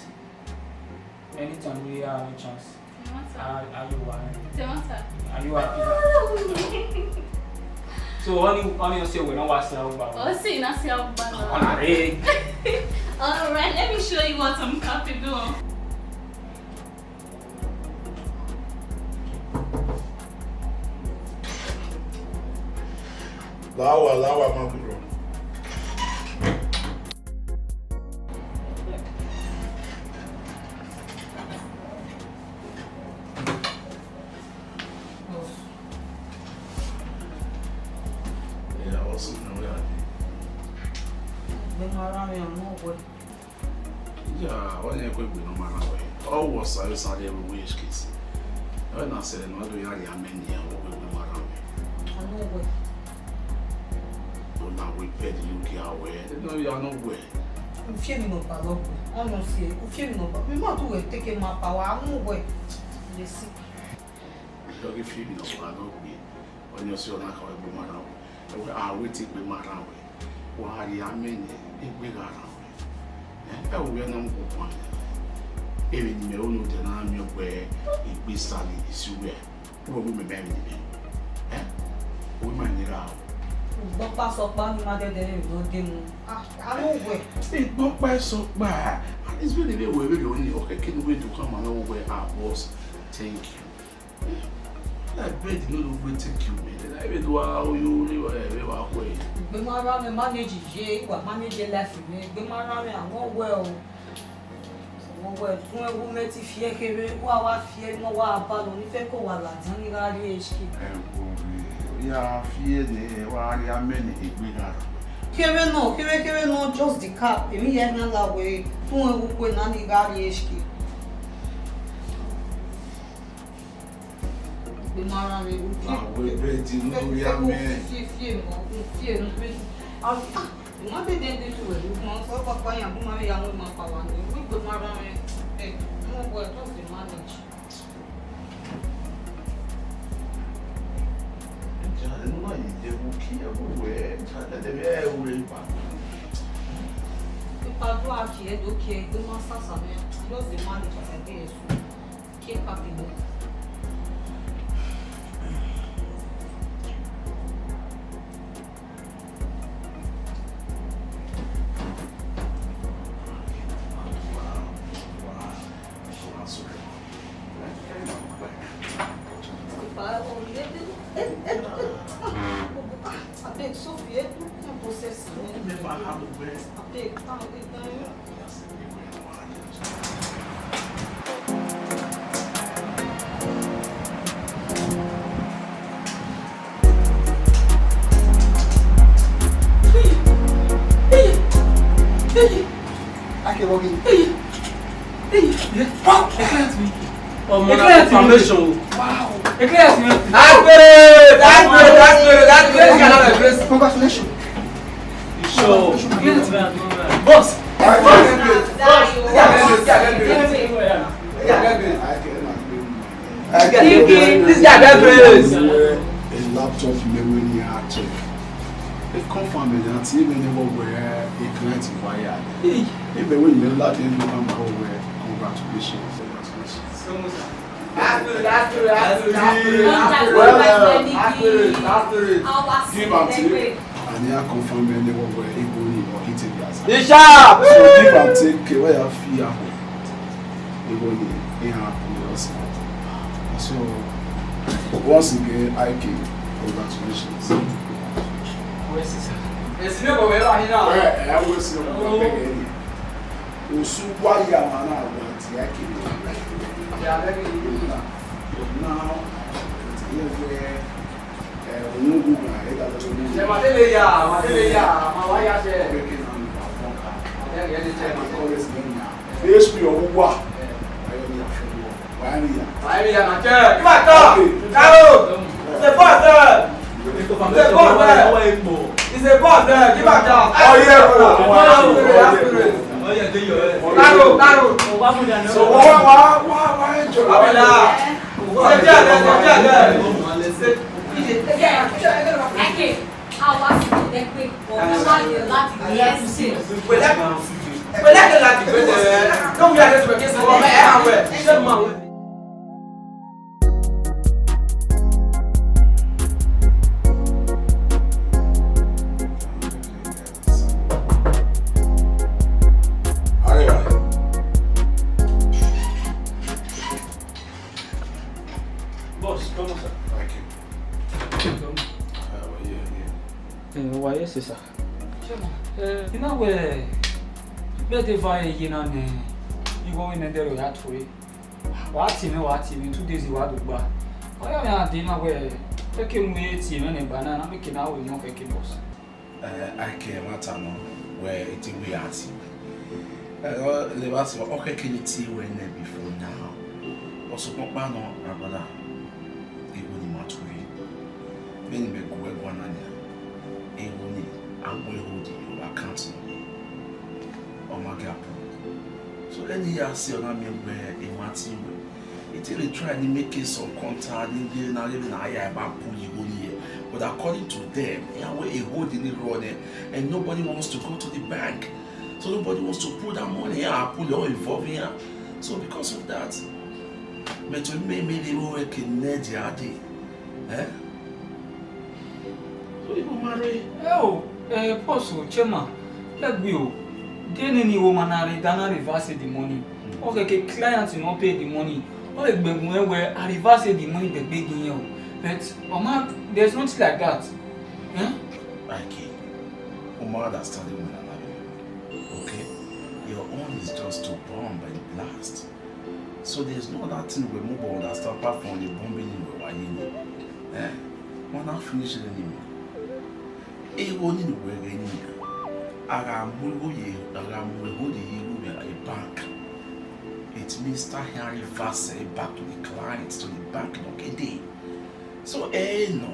anytime we have a chance. No matter. Are, are you one? No matter. Are you happy? So, oni, oni say we no wa see how bad. O si na see how bad. All right. All right, let me show you what I'm capable of. Lawa, lawa, ma bro. Yeah, what's up, man? Where are you? Been around here, no way. Ya, ọ ni ẹkue egbe ne ọ ma rhan wẹ. Ọ wẹ Osa, Osa rhie vbe uwu Eshkesi. Ẹ na sẹ ne ọ do ya rhie amẹ nian, ọ wẹ egbe ma rhan wẹ. Anọ wẹ. Ọ na wẹ bed ne u gia wẹ. Nọ ya nọ wẹ. Ufiemi nọ ba lọ wẹ. Ọ nọ si, ufiemi nọ ba. Mi ma tu wẹ teke ma pa wa mu wẹ. Lesi. Ọ ghi fi emwi ne ọ gua nọ gbe, ọni ọ si ọna ka wẹ egbe ma rhan wẹ. Ẹ wẹ, a wẹ te egbe ma rhan wẹ. Wa rhie amẹ nẹ, egbe gha rhan wẹ. Ẹ, ẹ wẹ na mu koko amẹ. Emwi ne imẹ ru ne odẹ na miẹn wẹ egbe sali isi uwẹ. Wẹ wẹ mẹ mẹ emwi ne imẹ. Ẹ, wẹ ma ni ra o. Ugbọkpa sọkpa ni ma dẹdẹ emwi ne ọ de mu. Ah, a mu wẹ. Ugbọkpa sọkpa. At least vbene vbe wẹ vbene ọ ni, ọ kẹkẹ ne u vbe do khama mwẹ wẹ, ah, boss, thank you. Like bed no do gbe take you, man. Like, even though I owe you, you, eh, we were away. Egbe ma rhan mwẹ, manage ye, I wa manage life mwẹ. Egbe ma rhan mwẹ, I wan well. I wan well. Tun ẹwu mẹ ti fi ẹre kherhe, wa wa fi ẹre, ne wa ba nọ, ni fẹ ko wa ladian ni gha rrie Eshkesi. Ẹ wo rre, Ya fi ẹre ne wa rhie amẹ ne egbe gha rrọọ. Kevbe nọ, kevbe, kevbe nọ, just the cap. Emwi hia khian la wẹẹ, te uwẹ ghẹ ukhu na ni gha rrie ski. Egbe ma rran mwẹ, u fi, ah, wẹ bẹdi ne u rhie amẹ. U fi, fi, fi, fi, fi, ah, ah, I ma dede do it well, u ma sọ kpakpa yan, bu ma vbe ya mu ma pa wa ni. Egbe ma rran mwẹ, eh, no, well, just dey manage. Ipa do a ki ẹre do ki ẹre, egbe ma sasa mwẹ, just dey manage as I dey here so. Keep happy, no? Abeg, Sophie, eh, no process. Abeg, ah, abeg, thank you. Akevoghi. Wow, a client mi. Ọmọ, a client mi. Information. Wow. A client mi. That's great. That's great. That's great. That's great. Congratulations. Sure. Boss. Boss. This guy get grace. A laptop me when he had check. It confirm me that even never where a client wired. Even when you like him, you come over where. Congratulations. Congratulations. That's good, that's good, that's good, that's good, that's good. Well done. That's good, that's good. Give and take. And he confirm me never where he go in or he take the answer. He sharp. So give and take, where you feel. Even he happy also. So once again, I K, congratulations. Where's his? Yes, you know, but we're not here now. Eh, eh, I will see you. Osu wa ya ma na wa ti ya kiri. Yeah, let me do that. But now, it's here where, eh, we no go na, eh, that we no go. Ṣe ma tẹ̀lé ya, ma tẹ̀lé ya, ma wá ya ṣe. Okay, okay, now we perform. Okay, yeah, yeah, yeah. Always me na. H P or wa. Ayo ni afun. Why me ya? Why me ya, na che? Give back, sir. Okay. Claro. It's a boss, sir. It's a boss, sir. It's a boss, sir. Give back, sir. Oh, yeah, bro. Claro, claro. So, why, why, why, why enjoy? Abela. Ṣe díẹ̀, ṣe díẹ̀. Àwa sì kò jẹ́ pé ọ̀gá máa yẹ láti gbé ẹ̀sìn. Pẹ̀lẹ́, pẹ̀lẹ́ kí láti gbé tẹ̀. Ló ń bí adé tó bẹ̀ kí ẹ̀sìn wọ́n ẹ̀ hàn wẹ̀. Ṣé mo wẹ̀? Boss, come on, sir. Thank you. Come. Uh, well, yeah, yeah. Eh, why, yes, sir. Sure, man. Eh, you know where, where they buy a yen and, eh, you go in and there, you have to wait. Wa ti mwẹ, wa ti mwẹ, two days wa do gba. Ọ ya mwẹ a de na wẹ, eke mu e tie mwẹ ne banana, make na wẹ mọ kẹkẹ boss. Eh, I K, ẹmwata nọ wẹ e te wẹ a tie mwẹ. Eh, ọ, levba sẹ, ọ kẹkẹ ne I tie wẹ nẹ before now. Ọ sokpan ọkpa nọ, my brother, igho ne ima tu rre. Vbene imẹ gu wẹ guan na nian, igho ne a gu hold ye account nọ, ọ ma ghi approve. So, ẹne I ya sẹ, ọ na miẹn wẹ emwa tie wẹ. I te re try ni make some contact, ni ghe na ghe na ya ba pull igho ni ye. But according to them, iran wẹ e hold ni rọ nẹ, and nobody wants to go to the bank. So nobody wants to pull that money. Iran pull, all involve iran. So because of that, mẹ to me, me dey work in Nigeria. Eh? So you go marry? Oh, eh, boss, chairman, let me o. They need woman na re, that na reverse the money. Okay, okay, client no pay the money. Oh, egbe gun we, I reverse the money, the big thing. But, Oma, there's nothing like that. Eh? Okay. Oma understand the woman. Okay? Your own is just to bomb and blast. So there's no other thing we move on understand apart from the bombing in the way. Eh? Wa na finish ẹre ni mwa. Igho ni ne uwẹ ghẹ ni nian. A gha mu igho ye, a gha mu igho ye igho vbe bank. It means start hearing reverse back to the client, to the bank, no kede. So, eh, no.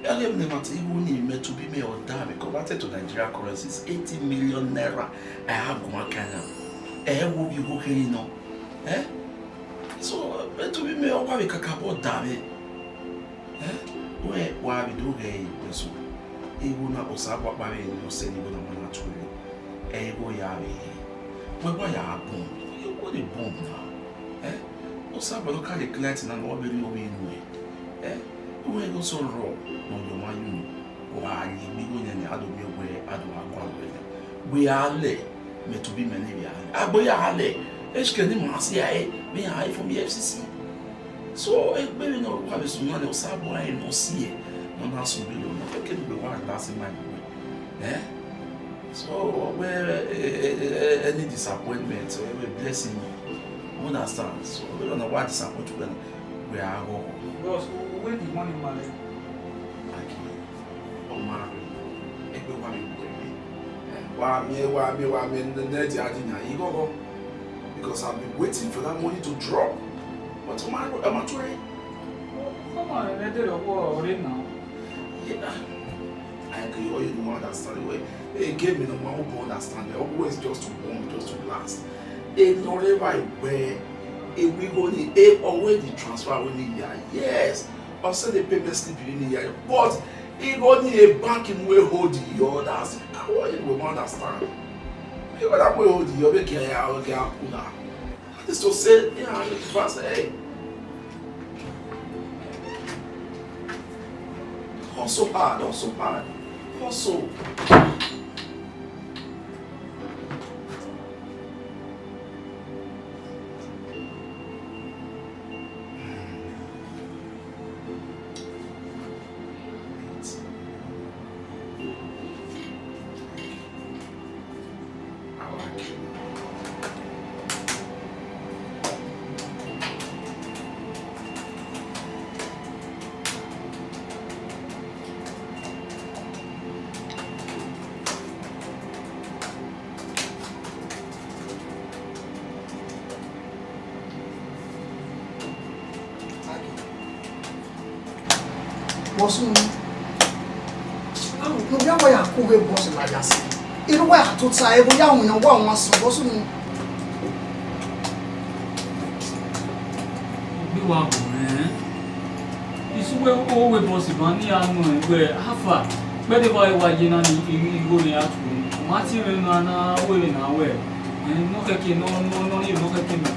Ẹghẹ ne ma te igho ni mẹ to be me or da, because converted to Nigeria currencies, eighty million naira, I have one kind of. Eh, wo bi wo kere no. Eh? So, eh, to be me, ọ wa vbe kakabọ da vbe. Eh? Wẹ, wa vbe do ghẹ ẹre, wẹ so. Igho na, Osa bu akpa vbe ne ọ sẹ ne igho na ma na tuẹ. Eh, igho ya vbe. Wẹ wa ya bun. Igho dey bun now. Eh? Osa bu ka the client na, ọ vbe rhie ovbi nuẹn. Eh? Wẹ igho so rọ, ne ọ yọ ma yu. Wa ye igho yan ni, a do miẹn wẹ, a do gha gualọ ẹre. Wẹ a lẹ, mẹ to be mẹ ni vbe a lẹ. Agbọn ya lẹ, eshke ni ma si a e, mẹ ya e from E F C C. So, egbe vbe ne ọ wa vbe sunu na, Osa bu a e ne ọ si e, ne ọ na sunu vbe lọ, ne ọ keke ne egbe wa relax in mind wẹ. Eh? So, wẹ, eh, eh, eh, eh, any disappointment, eh, wẹ blessing, you understand? So, wẹ na wa disappoint wẹ na, wẹ a ghọghọ. Boss, where the money, man? Aki, ọ ma rre, egbe wa vbe gu ẹre. Wa miẹn, wa miẹn, wa miẹn, ne, ne dia di yan, I ghọghọ. Because I've been waiting for that money to drop. But ọ ma rre, ọ ma tuẹ. Come on, ne dere ọkpọ ọre now. Yeah. I agree, you don't understand the way. Hey, give me the one who understand. The always just to warm, just to last. Enọreva egbe, e wi igho ni, e already transfer we ni ya. Yes, ọ send the payment slip ni ya. But igho ni e bank mu e hold the others. I want you to understand. Igho na mu e hold the other, ke ya, ke ya kula. That is to say, yeah, I need to pass, hey. Hustle hard, hustle hard, hustle. Bọsu ni, ne ovbi a wa ya ku ghe bọsu ladian si, inu wa ya tota ẹvbo ya winna wa wan sẹ bọsu ni. Ọ gbe wa gu mwẹ, isu wẹ o wẹ bọsu ban ne iran nọ ẹn wẹ afa, kpẹdẹ wa wa ye na ni igho ne a tu, ọ ma tie mwẹ na na wẹ vbe na wẹ, ẹn, nọ khẹke nọ nọ nọ ni nọ khẹke nọ.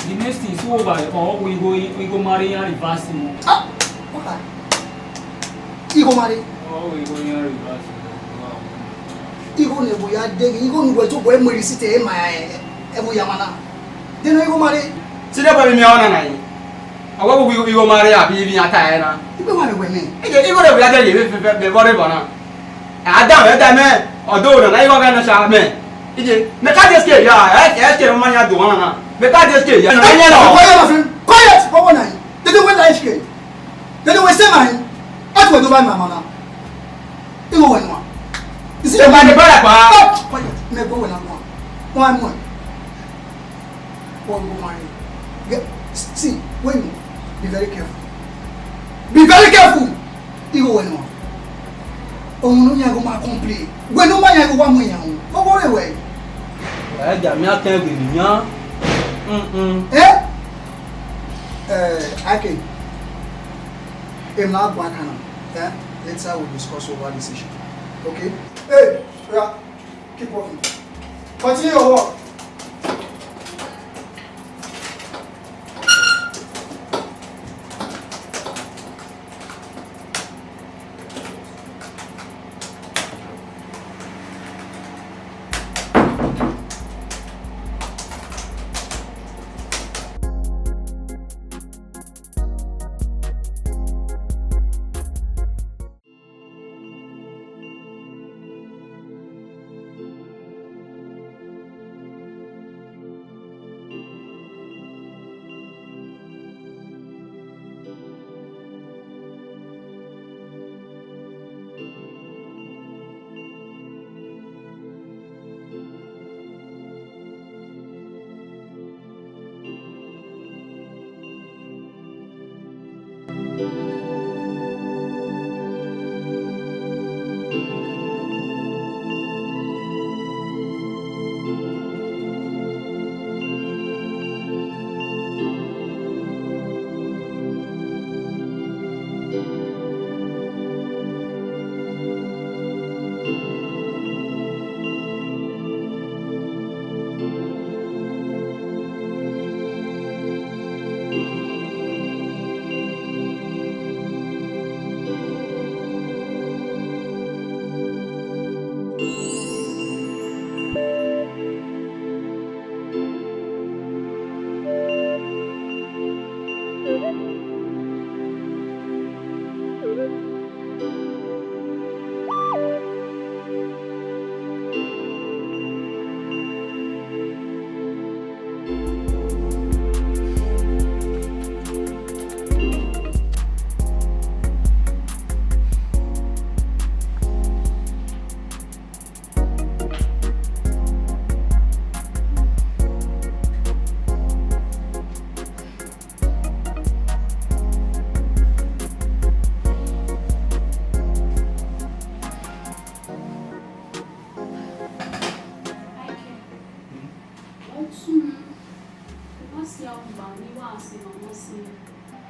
The next thing, so wa ọ wẹ igho igho ma rre iran reverse mu. Ah, okay. Igho ma rre. Ọ wẹ igho iran reverse mu. Igho ne ẹvbo ya deghe, igho ne uwẹ tobọ mu receipt ẹ ma ẹvbo ya ma na. Dena igho ma rre. Sẹ dẹ wẹ mi ọna na yi. Ọ wẹ igho ma rre abi ivbi iran ta ẹre na. Igbe wa rre wẹ nẹ. Igho rẹ wẹ ya deghe vbe vbe vbe vbe vbe na. Adam, Adam, eh, ọdọ na, na igho gha na sha mẹ. Ije, mẹ ka de ske ya, eh, eh, ske ma ya do wan na. Mẹ ka de ske ya. Hey, quiet, my friend. Quiet, what one night? Dede wẹ na iske. Dede wẹ sẹ ma hin. Atu wẹ do ba ma ma na. Igho wẹ nua. Isi ma de bara pa. Quiet, mẹ go wẹ na nua. Wan mu. Wọ igho ma rre. See, when you be very careful. Be very careful. Igho wẹ nua. Ọmọ ne ọ yan igho ma complain. Wẹ ne ọ ma yan igho wa mu iran ru. Ọgọ rre wẹ. Ẹ ja mi akẹn gbe ni yan. Mm, mm. Eh? Eh, I can. Em na gba kana. Eh? Later we discuss over this issue. Okay? Hey, yeah. Keep working. Continue your work.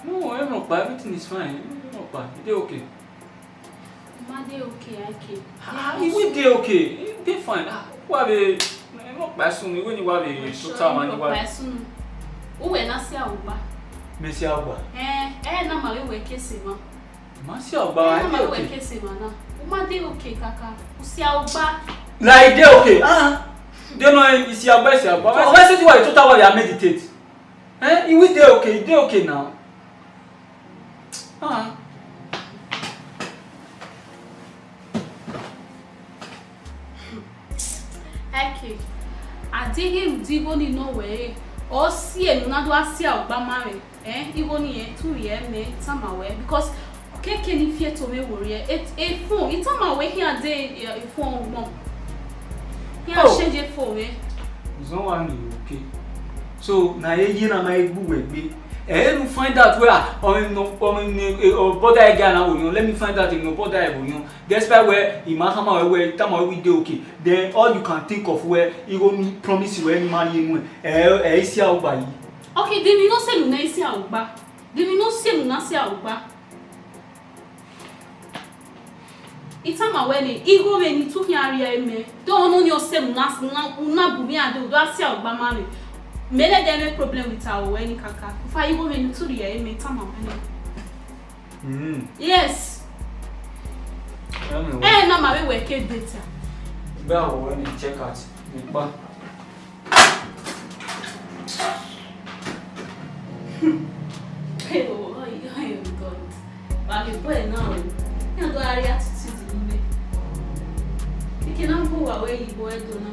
No, everything is fine. Everything is fine. You dey okay? Ma dey okay, I K. Ah, you will dey okay. You dey fine. Ah, wa be, no, kpa sun mi, we ni wa be, so ta ma ni wa. Kpa sun. Uwẹ na si augba. Me si augba? Eh, eh, na ma we wẹ ke se ma. Ma si augba, I dey okay. Ke se ma na. U ma dey okay kaka. U si augba. Na I dey okay. Ah. Dey no, I si augba, I si augba. Why say you are total wa dey meditate? Eh, you will dey okay, you dey okay now. Ah. Ẹke, a deghẹ rhunmwuda igho ni nọ wẹ re, ọ si enu na do gha si augba ma mwẹ, eh, igho ni rẹn tu rhie mẹ tama wẹ, because keke ne I fi eto mwẹ werriẹ, e, e phone, I tama wẹ khian de, e, e phone nọ. Iran change phone mwẹ. Uzọnwa ni, okay. So, na ye ye na ma egbe uwẹ egbe. Ẹ i ru find out wẹ, ah, ọmọ nọ, ọmọ nọ, eh, ọ bọda ẹga na wo yan. Let me find out, no bọda ẹvbo yan. Despite wẹ, I ma khama wẹ, wẹ, tama wẹ, we dey okay. Then all you can think of wẹ, igho ni promise wẹ, ne I ma rhie nuẹn. Ẹ, ẹ i si augba yi. Okay, de emwi ne ọ sẹ unu na i si augba? De emwi ne ọ sẹ unu na si augba? I tama wẹ nẹ, igho mwẹ ni tu khian rhie mẹ, de ọmọ ni ọ sẹ unu na, na, unu na bu mwẹ ade, u do gha si augba ma mwẹ. Mẹ lẹ dẹ mwẹ problem with aro wẹ ni kaka. Fa igho mwẹ ni tu rhie mẹ, I tama wẹ nẹ. Mm. Yes. Anyway. Eh, na ma vbe wẹ ke data. Gbe aro wẹ ni check out. Ni pa. Hey, oh, oh, oh, God. Wa vbe bọe na o. Iran do gha rhie attitude ne imẹ. Ike na gu uwa wẹ ye igho Ẹdo na.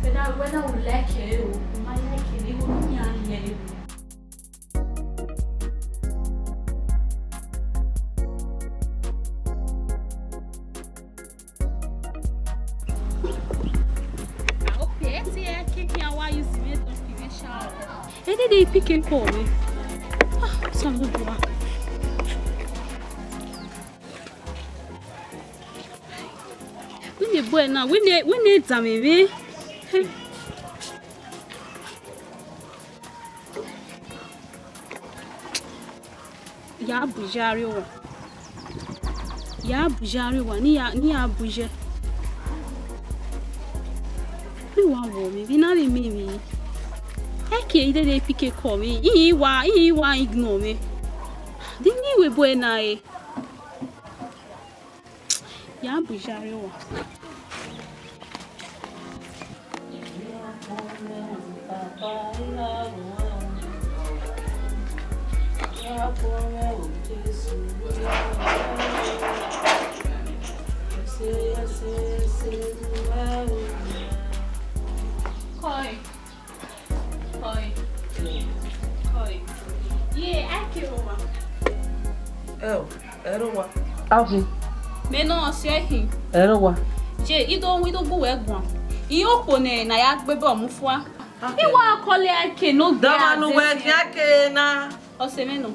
Whether, whether u like ẹre o, u ma like ẹre, igho ne iran rhie ẹre o. Ede de pick call me. Ah, some good one. Wẹ ne boy na, wẹ ne, wẹ ne da mwẹ vbe. Hey. Ya bu iye rrie owa. Ya bu iye rrie owa, ne I ya, ne I ya bu iye. Vbe wa wọ mwẹ, vbe na vbe miẹn mwẹ. Ẹke I dede pick call mwẹ, I wa, I wa ignore mwẹ. De ne I wẹ boy na re. Ya bu iye rrie owa. Koi. Koi. Koi. Ye, a ke owa. Ẹ o, ẹrọ wa. Abu. Me nọ si ẹhin. Ẹrọ wa. Je, I do, I do gu wẹ guan. I okhuo nẹ ne a ya gbe bọ mu fua. Okay. I wa kọle a ke no gbe. Dama nu wẹ dia ke na. Ọse mwẹ nọ.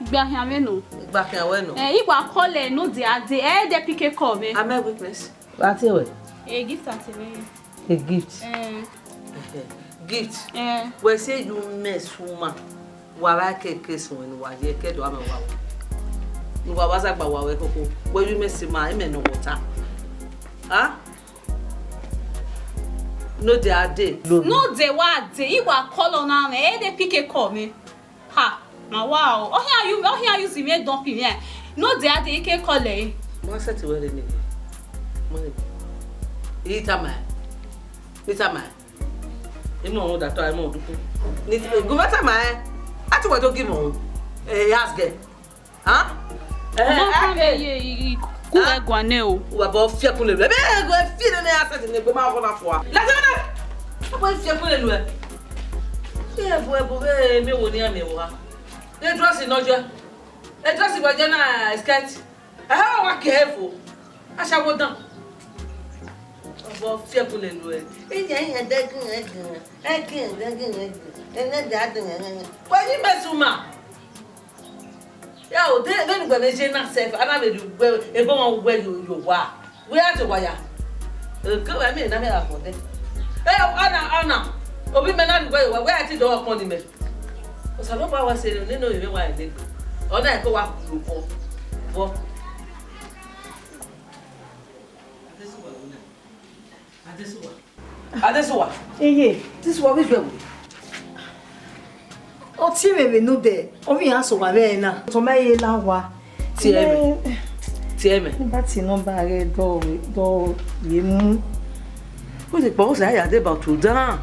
Igba khian mwẹ nọ. Igba khian wẹ nọ. Eh, I wa call ẹ ne ọ dia dee, ẹ i de pick call mwẹ. Am I witness? Vbe a tie wẹ? A gift a tie mwẹ. A gift? Eh. Gift? Eh. Wẹ sẹ you mess woman. Wa vbe keke suẹn ne uwa ye, ke do amẹ wa. Ne uwa wa zagba wa wẹ koko. Wẹ you mess ma, imẹ ne ọ wọta. Ha? Ne ọ dia dee. Ne ọ dia wa dee, I wa call ọna mwẹ, ẹ i de pick call mwẹ. Ha, ma wa o. Ọ khian yu, ọ khian use mwẹ dọn pin mwẹ. Ne ọ dia dee, I ke call ẹre. Ma sẹtin wẹ rre nene. Ma rre. I tama ẹre. I tama ẹre. Imẹ ọmọ da tọ, imẹ ọdukun. Ni gu mwẹ tama ẹre. A te wẹ do gi imẹ ọmọ. Eh, ask girl. Ha? Eh, ọmọ kan ake. Ye, i, i, ku ẹ guan nẹ o. Wa bọ fiẹkun lele. Ebe ego fi nene asset ne egbe ma kọ na fua. Lẹsẹ nẹ. Wa bọ fiẹkun lele. Ebo ebo vbe mi wo ni amẹ wa. E dress nọ jẹ. E dress wa jẹ na skirt. Aha, wa ke he fo. Ashawo dan. Wa bọ fiẹkun lele. Iye iye dẹgin ẹgin. Ẹgin dẹgin ẹgin. Ẹnẹ da dẹgin ẹgin. Wa yi mẹ suma. Ya o, de, vbene uwẹ vbe ye na sef, a na vbe rhie uwẹ, ebe ọmwa uwẹ yo, yo owa. Wẹ a te owa ya. Eke wẹ mẹ na mẹ gha kọn dẹ. Ẹ, ọna, ọna. Ovbi mẹ na rhie uwẹ yo owa, wẹ a te dọ ọkpọn ni mẹ. Osanobua wa sẹ nene ovbi mwẹ wa ẹdẹgbe. Ọ na ẹko wa khulo vọ. Vọ. Adesuwa. Iye. Adesuwa, vbe ijuẹ wẹ? Ọ tie mwẹ vbe nodẹ, ọ vbe iran sẹ owa vbe ẹre na. Otọ mẹ ye la owa. Tie mẹ. Tie mẹ. Ne I ba tie nọmba ẹre dọ, dọ ye mu. Wẹ de kpọ, wẹ sẹ ya deba otu dan.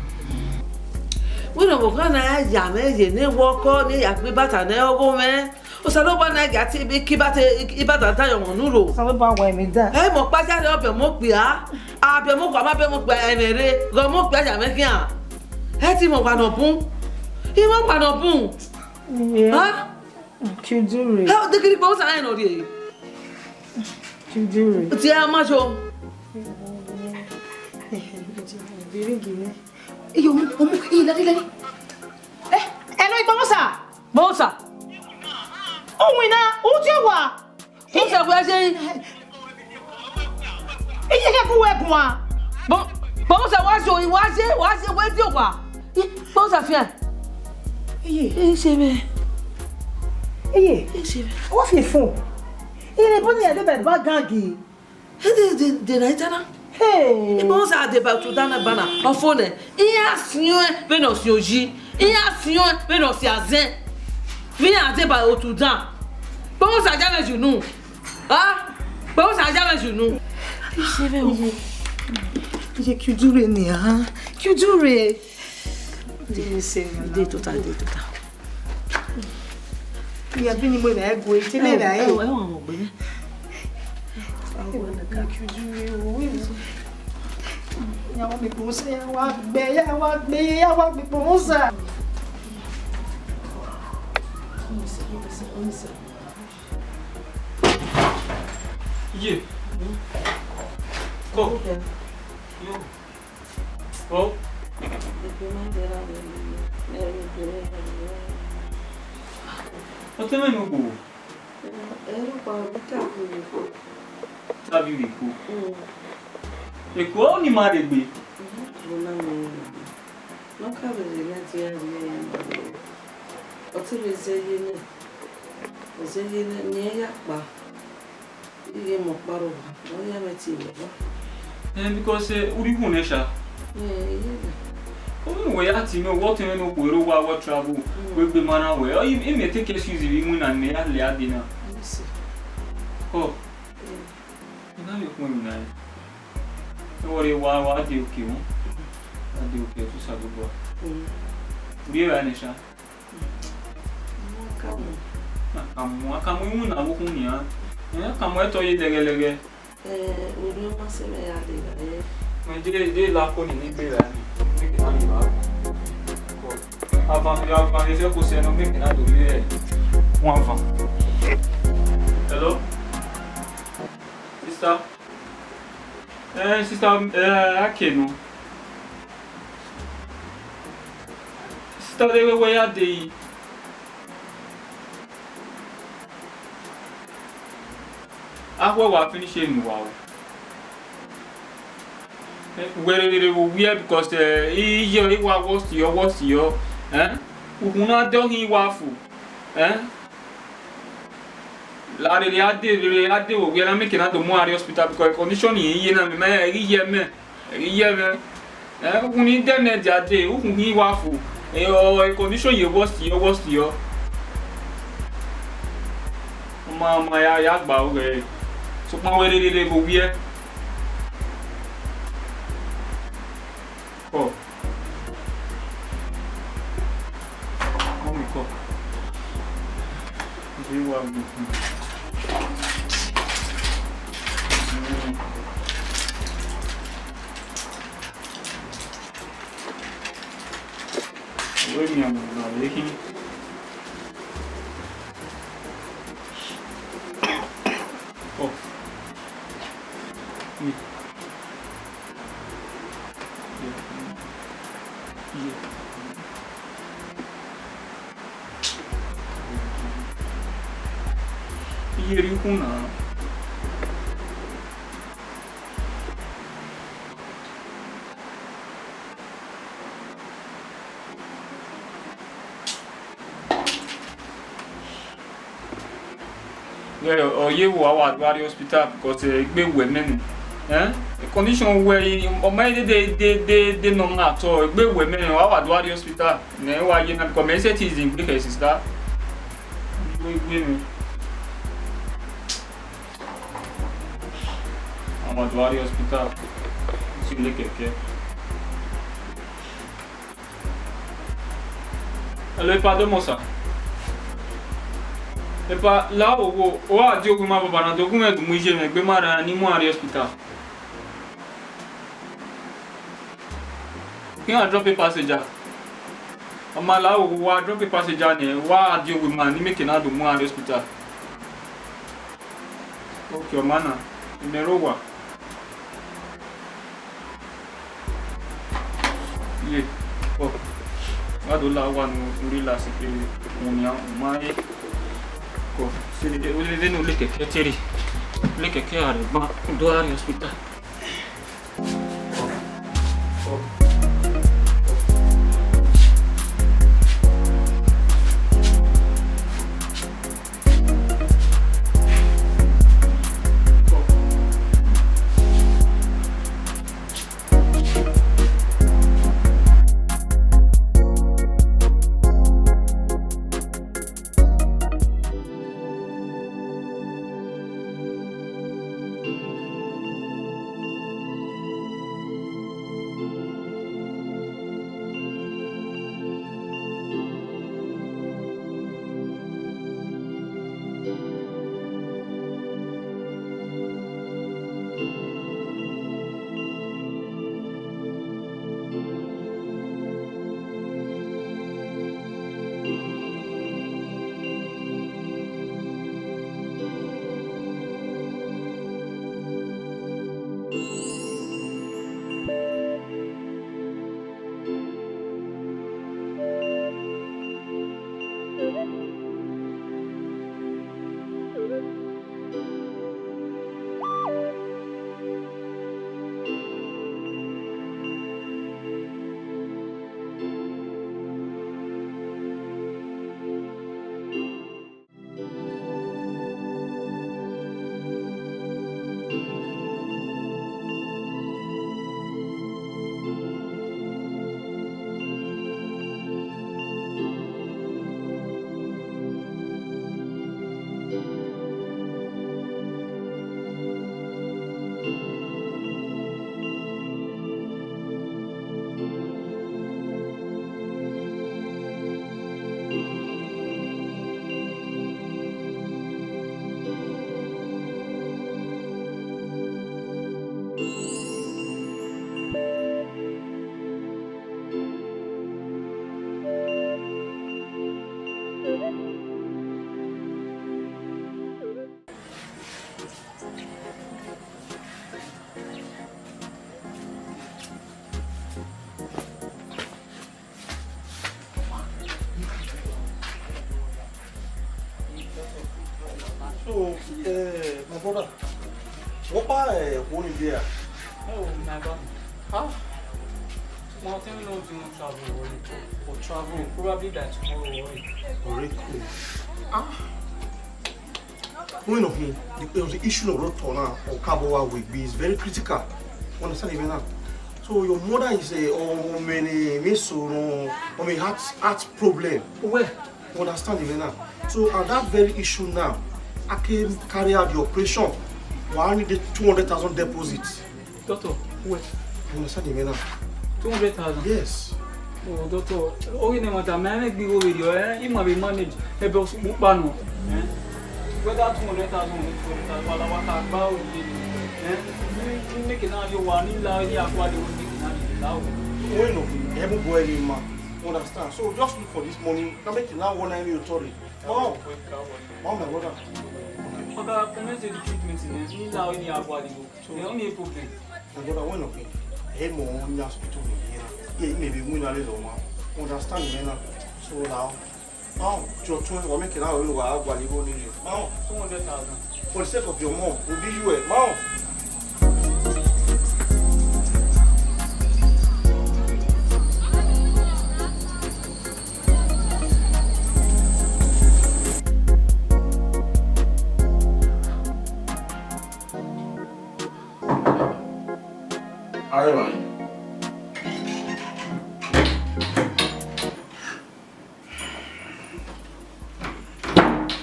Wẹ ne ọvbokhan na ya ya mwẹ ye ne wọ kọ, ne ya gbe ibata ne ọghe mwẹ. Osanobua na gia tie ebe ke ibata, ibata da yọ mwẹ unu ro. Osanobua wa emwi dan. Ẹ, mẹ ọkpa ya rre, ọ biẹ ọmọ okpia. A biẹ ọmọ okpia, ma biẹ ọmọ okpia, ẹmwẹ rre. Ghẹ ọmọ okpia ya mwẹ khian. Ẹ ti mwẹ ọgua nọ bun. I mwẹ ọgua nọ bun. Iye. Ha? Kiudu rre. Ẹ, ọ dekiri kpọ, osa rẹn nọ rrie. Kiudu rre. Tie a ma yo. Biri gine. Iyo, ọmọ, ọmọ, iyi, ladi, ladi. Ẹ, ẹ nọ ikpọmọ sa. Bouncer. U winna, u tie owa. Bouncer, wẹ a ye? Iye ke ku wẹ guan. Bo-, bouncer, wa ye, wa ye, wa ye, wẹ die owa. Bouncer fian. Iye. Iye se vbe. Iye. Iye se vbe. Wa fi fun. Iye ne bo ni ya de bẹ ba gangi. Ede, de, de na itana. Hey. Ibo sa deba otu dan na bana, ọ fo nẹ, iran siẹn vbene ọ siẹn oyi, iran siẹn vbene ọ siẹn azẹn, vbe iran deba otu dan. Kpẹvbo sa ya mwẹ yu nu. Ha? Kpẹvbo sa ya mwẹ yu nu. Iye, iye, Kiudu rre nian, Kiudu rre. De tota, de tota. Iya bi ni mo na gue, te le ra e. Ẹ, ẹ, ẹ, ẹ, ẹ, ẹ. Ya wa mi kpo sa, ya wa gbe, ya wa gbe, ya wa mi kpo sa. Ye. Ko. Yo. Ọ. Ọ te mwẹ ne u gbe? Tabi iko. Eko ọni ma rhe gbe. Ọ ka vbe rhe na dia rrie ẹre na. Ọ te vbe zẹ ye nẹ. Ọ zẹ ye nẹ, ne iran ya kpa. Ighẹ mẹ ọkpa rhọkpa, ọ ya mwẹ tie mwẹ ba. Eh, because, eh, u rhie ikhun nẹ sha. Eh, iye na. Ọ vbene uwẹ ya tie nẹ, wẹ ọtẹn mwẹ ne okhuo rre owa, wẹ travel, wẹ gbe ma na wẹ. Ọ, I, I miẹn take excuse vbe iwinna ne imẹ ya lele a dee na. Yes, sir. Kọ. Eh. I na vbe khuẹn emwi na rẹn. Ẹ wọrẹ wa, wa dee oke wọn. Wa dee oke, ẹtu Osanobua. Mm. U rhie evbare nẹ sha. Akamọ. Akamọ, akamọ iwinna vbe okhuo nian. Ẹ, akamọ ẹtọ ye lẹghẹlẹghẹ. Ẹ, orhiọn ma sẹ mwẹ ya dee evbare. Mẹ je, je la ko ni ne I gbe evbare ni. Make I na dee evbare. Avan, avan, if you could say no, make I na do you. One van. Hello? Sister? Eh, sister, eh, ake nọ. Sister, deghẹ wẹ ya dee yi. Akhuẹ wa finish enu wa o. Eh, wẹ rherhe vbe owiẹ because, eh, iye ọre wa worst yọ, worst yọ. Eh? Ukhunmwu na dẹ ọghe wa fo. Eh? La rherhe a dee, rherhe a dee vbe owiẹ na, make na do mu a rrie hospital because condition ne I ye na, mẹ ma, ẹ ghi ye mẹ. Ẹ ghi ye mẹ. Eh, ukhunmwu ni dẹ nẹ dia dee, ukhunmwu ghi wa fo. Eh, ọ, condition ye worst yọ, worst yọ. Ọ ma, ọ ma ya, ya gba ughe. Sokpan wẹ rherhe vbe owiẹ. Call. Mommy call. Is it what we do? Wẹ miẹn ọmọ na vbe khin. Ọ. Ni. Ye. Ye. Iye rhie ukhun na. Ghẹ ọ ye vbe uwa wa do a rrie hospital because, eh, egbe wẹ mẹ nẹ. Eh? Condition wẹ, ọ ma de, de, de, de, de nọ na at all, egbe wẹ mẹ nẹ, wa wa do a rrie hospital. Nẹ wa ye na because mẹ sẹtin zin gbe khẹ sister. Egbe, egbe mẹ. A wa do a rrie hospital. Si le kẹkẹ. Hello, epa, do mọ sa. Epa, la wo wo, ọ gha die owu ima baba na, do gu mwẹ gu mu iye mwẹ egbe ma ra ni mu a rrie hospital. Iran drop passenger. Ọ ma la wo wo, wa drop passenger nẹ, wa die owu ima ne imẹ ke na do mu a rrie hospital. Okay, ọ ma na, imẹ rre owa. Ye, ọ, wa do la owa ne u rri la sikẹ, u nian, u ma re. Ọ, sẹ vbene u le kẹkẹ te rre, u le kẹkẹ a rre gban, u do a rrie hospital. So, eh, my brother, What about uh, one in there? Oh, my God. Huh? Well, I think we don't do travel worry. Or travel probably by tomorrow worry. Alright, cool. Ah. One of him, the, the issue of rotor now, or cabo wa will be is very critical. Understand even now? So your mother is a or many me so or me heart heart problem. Where? You understand even now? So at that very issue now, I can carry out the operation. Well, I need the two hundred thousand deposit. Doctor, wait. You understand even now? Two hundred thousand? Yes. Oh, doctor, oh, you never tell me. I make big over here. Eh? You might be manage. Hey, boss, move on. Eh? Whether two hundred thousand or two hundred thousand, wala waka ba o ye. Eh? You, you make it now. You want it now. You have what you want it now. When no, every boy in man. Understand? So just look for this money. Can make it now. One time you told it. Oh, oh my brother. Oga, come and say the treatment in there. You now in your body. So the only problem. My brother, when no, hey, mo on your hospital here. Yeah, maybe we not little man. Understand me now. So now, oh, your twin, what make it now? You are what you need. Oh, two hundred thousand. For the sake of your mom, will be you a mom. Arẹmwa.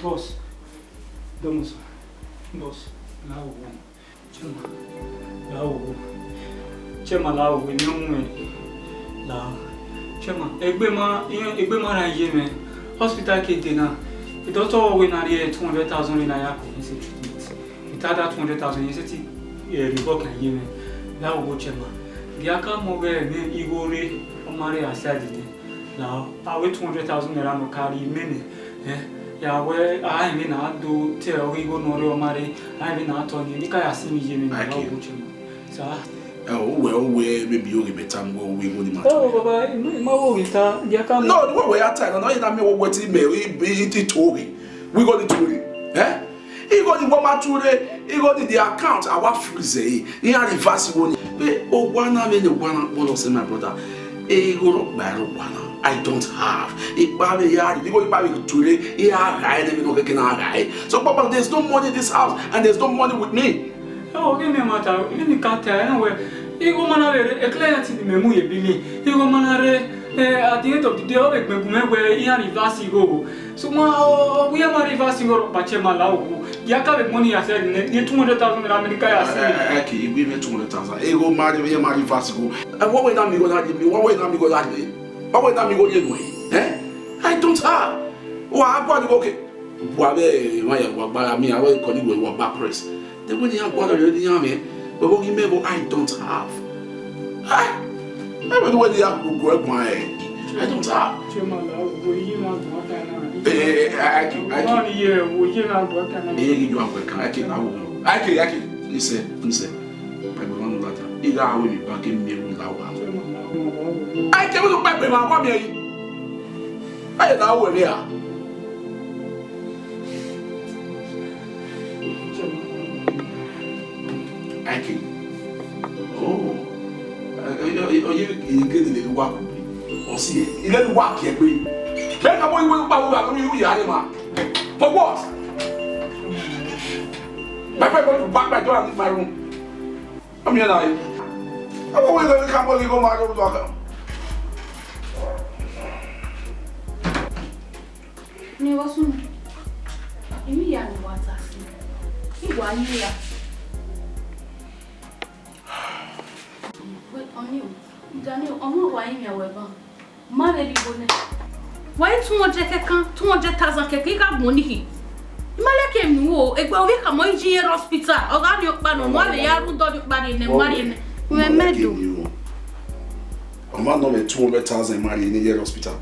Boss, dọmọ sir. Boss, la wo. Chioma, la wo. Chioma, la wo, emwi ọ muẹn. La. Chioma, egbe ma, egbe ma rhan ye mwẹ. Hospital ke dee na. The doctor wẹ na rhie two hundred thousand naira ko fi se treatment. Ita da two hundred thousand ye sẹtin, eh, rhie obọ kan ye mwẹ. La wo, Chioma. Gie a ka mu ọghẹ mwẹ igho rre, ọ ma rre a side nẹ. La, avbe two hundred thousand naira ne ọ ka rhie mẹ nẹ, eh, ya wẹ, a rẹn vbene a do te ọghe igho ne ọ rre ọ ma rre, a rẹn vbene a tọ nii, ne I ka ya sinmwi ye mwẹ nẹ, la wo, Chioma. Sir. Ẹ, uwẹ, uwẹ, maybe oghe mẹ tama wẹ uwẹ igho ni ma tue. Oh, baba, I ma, I ma wo ghi ta, gie a ka mu. No, the way wẹ ya ta na, no, I na miẹn wẹ wẹ te mẹ, I, I, I te oghe. Wẹ igho ni tue rre. Eh? Igho ni wẹ ma tue rre, igho ni the account, a wa freeze ẹre. Iran reverse igho ni. Vbe owa na vbene owa na kpọlọ sẹ, my brother. Igho rhọkpa ẹre owa na. I don't have. Ikpa vbe ya rre, igho ikpa vbe tue rre, I ra gha ẹre, vbene ọ kẹkẹ na gha ẹre. So, Papa, there's no money in this house, and there's no money with me. Ọ ghi mẹ ma ta, vbene I ka ta ẹre wẹ, igho ma na vbe rre, e client ni mẹ mu ye bili, igho ma na rre, eh, at the end of the day, ọ vbe gbẹn gu mwẹ wẹ iran reverse igho. Sokpan ọ, ọ, ọ, iran ma reverse igho rhọkpa, Chioma, la wo. Ya ka vbe money ya sẹ ne, ne two hundred thousand naira America ya sẹ. Eh, eh, eh, okay, I give you two hundred thousand. Igho ma rre, iran ma reverse igho. Eh, what way na mi igho na rhie, what way na mi igho na rhie, what way na mi igho rhie nuẹ? Eh? I don't have. Wa gua ni, okay. Bua vbe emwa ya wa gba, a miẹn avbe colleague wẹ wa gba press. De wẹ ne iran gualọ rre ne iran mwẹ, wẹ vbe ghi mẹ vbe I don't have. Ah! Ẹ wẹ ne wẹ ne iran gu gu ẹguan ẹ. I don't have. Chioma, la wo, iye na guan ta na. Eh, eh, eh, I can, I can. One year, wo, iye na guan ta na. Eh, you are welcome. I can, I will. I can, I can. Listen, listen. Pẹpẹ ma nu lata. Igha ru emwi ba ke miẹn ru la wa. Chioma, la wo, la wo. I can, we pẹpẹ ma wa miẹn yi. Aye na wẹ vbe a? Aiki. Oh. Oye, oye, ke ni le wa ku. O si e. Ile ni wa ke gbe. Be ka mo iwe pa wo ga lórí ìyá rẹ ma. For what? My friend, go back my door and leave my room. Come here now. Come on, we go, come on, we go, my room. Ni wa sunu. Imi ya ni wa ta si. Iwa yi ya. We, oni o. Daniel, ọmọ wa yi mi awẹ ban. Ma vbe rhie igho nẹ. Wa i two hundred kẹkan, two hundred thousand kẹkan, I gha gbọn ni khin. I ma leke emwi ne u ru o, egbe ovbi khama iji ye hospital, ọ gha rrie ọkpa nọ, ọ ma vbe ya rre udọ rrie ọkpa rrie nẹ, ọ ma rrie nẹ. Wẹ mẹ do. Ọ ma nọ mwẹ two hundred thousand ma rhie ne ye hospital.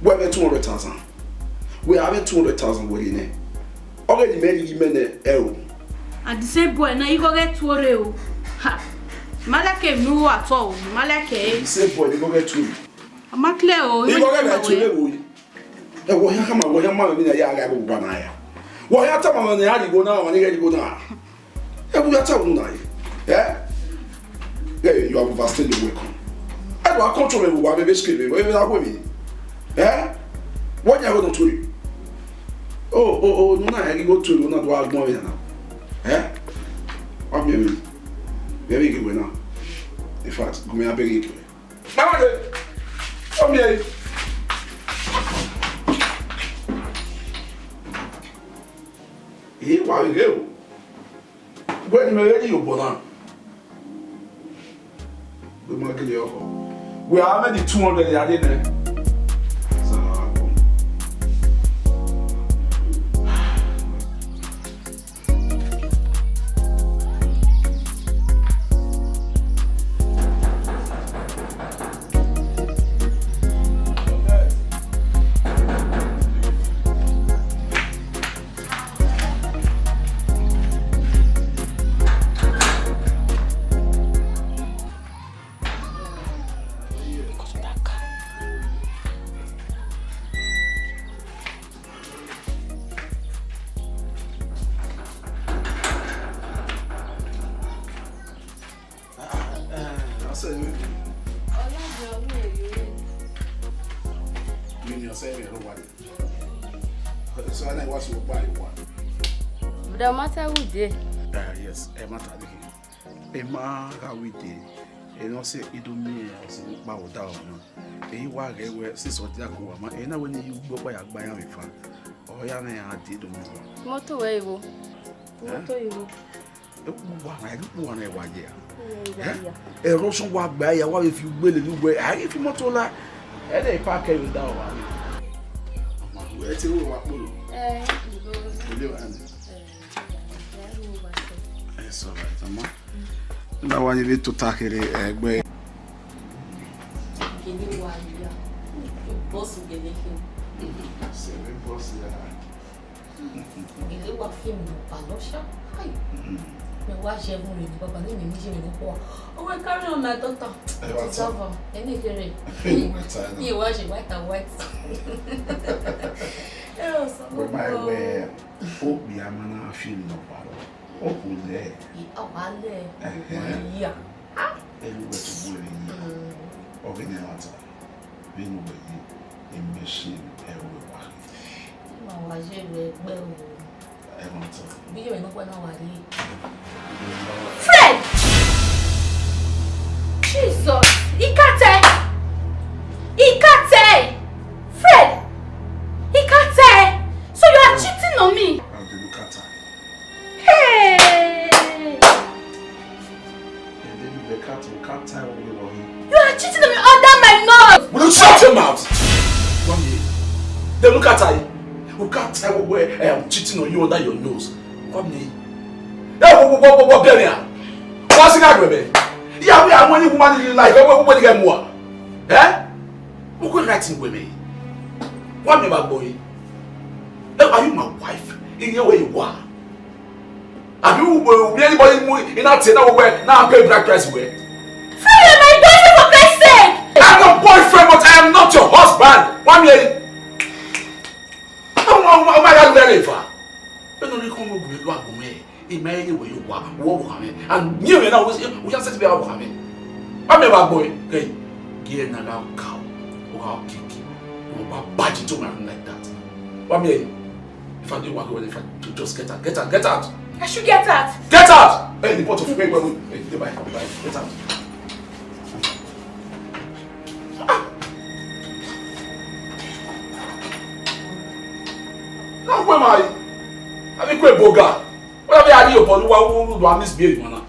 Wẹ mwẹ two hundred thousand. Wẹ a mwẹ two hundred thousand wẹ rhie nẹ. Ọ ghe ne imẹ rhie imẹ nẹ ẹro. And the same boy na, igho ghẹ tuorre o. Ha. Ma leke emwi ne u ru at all o, ma leke ẹre. The same boy na, igho ghẹ tuorre. Ọ ma clear o. Igho ghẹ tuorre o. Ẹ, wẹ ọ hia khama, wẹ ọ hia ma mwẹ emwi ne a ya gha ẹvbo ba na ya. Wẹ ọ hia tama mwẹ ne a rhie igho na, ọmwa ne ghẹ rhie igho na. Ẹ vbe u ya ta unu na ye? Eh? Hey, you have overstayed your welcome. Ẹ do a control me vbe uwa vbe vbe sikẹ vbe vbe na hu emwi. Eh? Wẹ yan ẹghẹ ne ọ tue. O, o, o, unu na ya ghi gho tue, unu na do a gbọn vbe na. Eh? Wa miẹn emwi. Vbe vbe ghe wẹ na. In fact, gu mẹ ya bẹghe ikẹẹ. Mama de, ọ miẹn ẹre. Ehe wa vbe ghe o. Wẹ ne imẹ vbe rrie obọ na. Wẹ ma gele ọkhọ. Wẹ a mwẹ the two hundred ya rre nẹ. Salamu alaikum. Ah, ah, eh, ọsẹ mi. Ọlọ́jọ́ mi ò yọrẹ. Mi ni ọsẹ mi ẹ̀rọ wa ni. So, I was what buy one. But the matter with you. Ah, yes, ẹ ma ta dikhi. Ẹ ma gha wẹ de. Ẹ nọ sẹ ido mi ẹ ọsẹ mi kpa ọda ọmọ. Ẹ wa ghẹ wẹ sisọ dia ko wa ma. Ẹ na wẹ ne yu gbọ pa ya gba ya vbe fa. Ọ ya ne a di do mi. Mọ́tò wẹ iwo. Eh? Mọ́tò iwo. Ẹ kú wa na, ẹ kú wa na, ẹ wa ye a. Ẹ wa ye a. Ẹ rọ sọ wa gba ya, wa vbe fi ugbele ni wẹ, a ghi fi mọ́tò la. Ẹ dẹ park ẹ vbe da wa. Ẹ te wo wa kpolo. Ẹ, ibo. Ilé wa ni. Ẹ, ẹ, ẹ, ẹ, ẹ, ẹ, ẹ, ẹ. It's all right, ọmọ. Na wa ni vbe tota kherhe ẹgbẹ. Gele wa ya. Boss gele khin. Sẹvẹ boss ya. Gele wa film nọ palọ sha. Hai. Mẹ wa ye ẹvbo rre ni, baba, ne mẹ miẹn ye emwi nọkhua. Oh, I carry on my daughter. Ẹ wa tọ. Observe am. Ẹni kherhe. Ẹ wa ta na. Iye wa ye white and white. Ẹ o sọ. Wẹ ma wẹ, okpia ma na film nọ palọ. Okhuo lẹ. Ọ wa lẹ. Ẹhẹn. Ọ ya. Elu wẹ tobọ ẹre yi. Mm. Ọ ghi ne ẹmwata. Vbene uwẹ ye, emẹsin ẹre uwẹ wa khin. Ma wa ye vbe ẹgbẹ o. Ẹmwata. Bi ye vbe nọkhua na wa rrie. Fred! Jesus! Ikate! Ikate! Fred! Ikate! So you are cheating on me? I'll be look at her. Hey! And then you were cut, you can't tie what we were in. You are cheating on me under my nose! Will you shut your mouth? Mommy, then look at her. You can't tie what we, I am cheating on you under your nose. Mommy. Hey, what, what, what, what, what, what, what, what's in that, baby? Yeah, we are money woman in life. What, what, what, what, what, eh? What, what, writing with me? What, me, my boy? Hey, are you my wife? In your way, you are. Abi u u mi anybody mu ina tie na wẹ na pay bride price wẹ? Fred, you're my boyfriend, for Christ's sake! I'm your boyfriend, but I am not your husband. Wa miẹn ẹre. Ọmọ, ọmọ, ọmọ ya lu ẹre fa. Bẹ́ẹ̀ ni orí kọ́ ọmọ obìnrin ló àgbo mẹ́. Ìmọ̀ ẹ̀yẹ wẹ̀ yóò wá, wọ́n wọ̀ kàn mẹ́. And ní ìwé náà, wọ́n yá sẹ́tì bí wọ́n wọ̀ kàn mẹ́. Wa miẹn ẹre, my boy. Hey, kí ẹ nana ka o, o ka kick, o ba barge into my room like that. Wa miẹn ẹre. If I didn't want to, if I ju-, just get out, get out, get out. I should get out. Get out! Hey, the pot of paper, hey, the bike, the bike, get out. Ah! Now, where am I? I mean, quit boga. What have I done upon you? Why would I misbehave, man?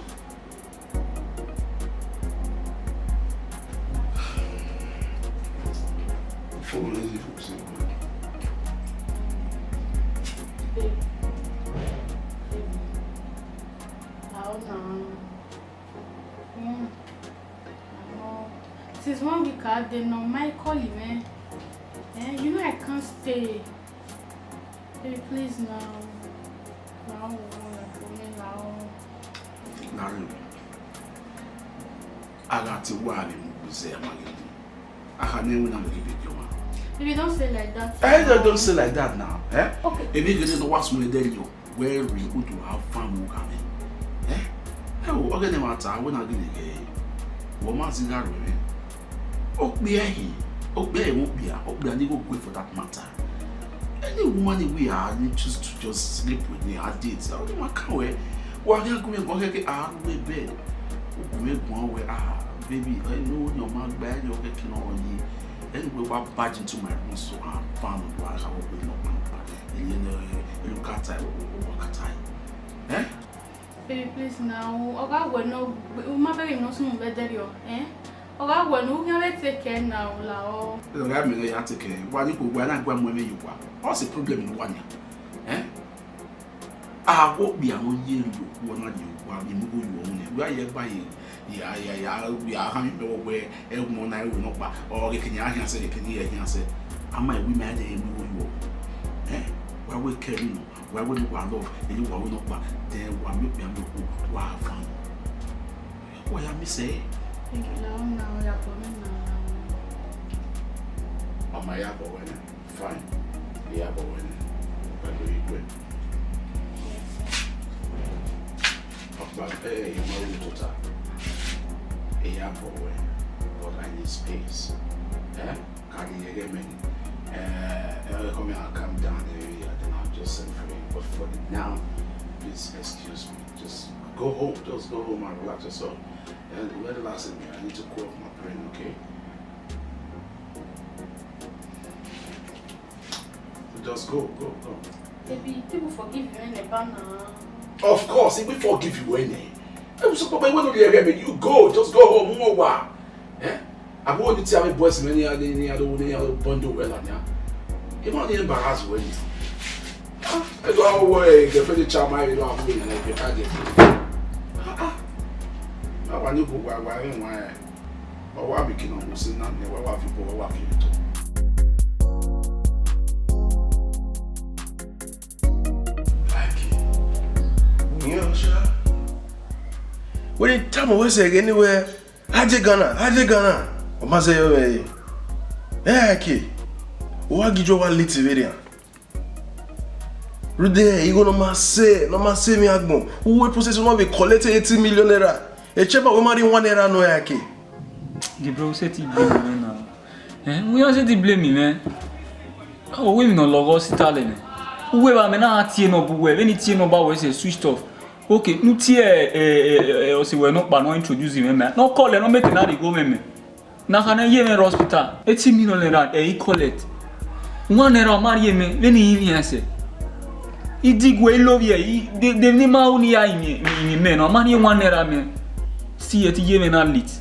Babe. Babe. How now? Mm. No. Since one week I dey now, my call him, eh? Eh, you know I can't stay. Babe, please now. Now, for me now. Now, I got to worry, Muguzema. I can never now give it you. Baby, don't say like that. Eh, don't, don't say like that now, eh? Okay. If you get the worst way, then you very good to have fun with me. Eh? Ẹo, ọghe ne ma ta, wẹ na gele ghee, wẹ ma zẹ gha ru ẹmwẹ. Okpia ẹhi, okpia ẹmwẹ okpia, okpia ni gho gue for that matter. Any woman we are need to, to just sleep with me, I date. I don't want to, wa gha gu mwẹ guan khẹke, a ru bed. U gu mwẹ guan wẹ, ah, baby, ẹn, ne ọ ma gba ẹre, ọ khẹke ne ọ yi. Ẹn, wẹ wa barge into my room, so I found wa gha wẹ nọ kpakpa. Ẹn, ẹn, ẹn, ẹn, kata, o, o, o, kata. Eh? Baby, please now. Ọ gha wẹ ne u ma bẹghe ne ọ sunu vbe ẹdẹrriọ, eh? Ọ gha wẹ ne u khian vbe take care now, lahọ. Ọ gha mẹ ne ya take care. Wa ni koko, wa na gua mu ẹmwẹ ye owa. What's the problem ne uwa nia? Eh? A wo kpia ne ọ ye rhie okhuo na rhie owa, vbe mu igho ye uwa nẹ. Wa ye gba ye, ya, ya, ya, ya kha mi mẹ wẹ ẹghẹ na ru nọkpa. Ọ ghe kene a khian sẹ, ghe kene a khian sẹ. A ma wẹ imẹ a dẹ mu igho ye uwa. Eh? Wa wẹ kẹ emwi nọ. Wa wẹ ne uwa love, eni uwa wẹ nọkpa, then wa miẹn okpia miẹn okhuo, wa van. Wa ya miẹn sẹ. Thank you, la, ọ na, ọ ya bọ mwẹ na, la. Ọ ma ya bọ wẹ nẹ. Fine. I ya bọ wẹ nẹ. Pẹlu igwe. Ọkpa, eh, eh, you know you tota. I ya bọ wẹ, but I need space. Eh? Carry your game in. Uh, uh, come here, calm down area, then I'll just send for you. But for the now, please excuse me. Just go home. Just go home and relax yourself. And when the last thing, I need to cool off my brain, okay? Just go, go, go. Baby, people forgive you, eh, Neba, now. Of course, he will forgive you, eh? Eh, so, but when you hear me, you go, just go home, no wa. Eh? Abo ni ti ave boys me ni ade ni ado ni ado bọndo wẹ la nia. He ma ni embarrass wẹ ni. Ah, e do awo wẹ girlfriend cha ma e do awo ni na be ka je. Ah, ah. Na wa ni bu wa wa e wa e. Wa wa bi kina wo se na ne wa wa fi bo wa wa fi to. Aki. Ni o sha. Wẹ ni tama wẹ sẹ ghe ne wẹ, a je Ghana, a je Ghana. Ọ ma zẹ yọ vbe ẹre. Ẹ ke, u wa ghi jọ wa leti vberrian. Rhunmwuda igho ne ọ ma sẹ, ne ọ ma sẹ emwi agbọn. Uwu process ne ọ vbe collect eighty million naira. Echeba wẹ ma rhie one naira nọ ya ke. The bro, sẹtin blame mwẹ na. Eh, wẹ ya sẹtin blame mwẹ. Ọ wẹ emwi ne ọ lọghọ sita lẹ nẹ. Uwẹ vbe amẹ na tie nọ bu wẹ, vbene I tie nọ ba wẹ sẹ switched off. Okay, ne u tie, eh, eh, eh, ọse wẹ nọkpa ne ọ introduce mwẹ mẹ. Ne ọ call ẹ, ne ọ mete na rhie igho mwẹ mẹ. Na kha ne I ye mwẹ rre hospital, eighty million naira, eh, I collect. One naira ọ ma rhie mẹ, vbene I rinmwian sẹ. I diguẹ, I lovbiẹ, I, de, de ne I ma ru ne I ya rinmwian, rinmwian mẹ nọ, ọ ma rhie one naira mẹ. See, ẹ ti ye mwẹ na late.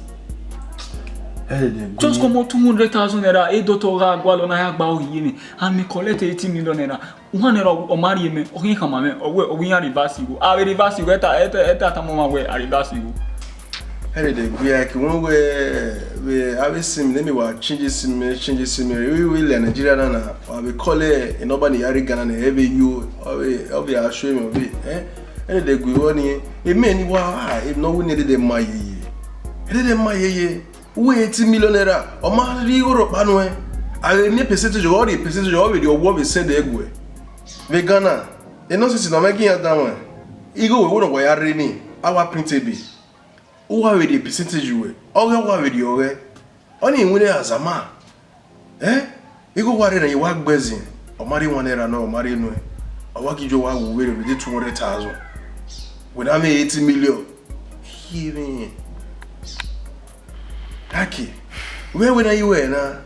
Just comot two hundred thousand naira, e doctor gha gualọ na ya gba ohi ye mwẹ, and me collect eighty million naira. One naira ọ ma rhie mẹ, ọ khian khama mwẹ, ọ wẹ, ọ wẹ iran reverse igho. A vbe reverse igho, ẹta, ẹta, ẹta tama ọmwa wẹ a reverse igho. Ẹre de gbe ya ke wẹ, wẹ, avbe sinmi ne mẹ wa change sinmi, change sinmi. Vbe, vbe lẹ Nigeria na na, a vbe call e number ni ya rre Ghana nẹ, e vbe yo, ọ vbe, ọ vbe a show emwi, ọ vbe, eh? Ẹre de gbe wẹ ni, emẹ ni wa, ah, e nọ wẹ ni dede ma yeye. Dede ma yeye. Uwẹ eighty million naira, ọ ma rhie igho rhọkpa nuẹn. A vbe miẹn percentage, ọ rhie percentage, ọ vbe rhie ọwọ vbe send ẹguẹ. Vbe Ghana, e nonsense ne ọ mwẹ ghi iran danmwẹ, igho wẹ wẹ ne wa ya rre ni, a wa print ebe. U wa vbe rhie percentage ruẹ, ọ ghe ọ wa vbe rhie ọghẹ. Ọnii winna azama. Eh? Igho wa rre ne wa gbe ẹzin, ọ ma rhie one naira nọ, ọ ma rhie nuẹn. Ọ wa ghi jo wa wu vberriọ vbe de two hundred thousand. Wẹ na mwẹ eighty million. Hearing. Aki, wẹ wẹ na yi wẹ na?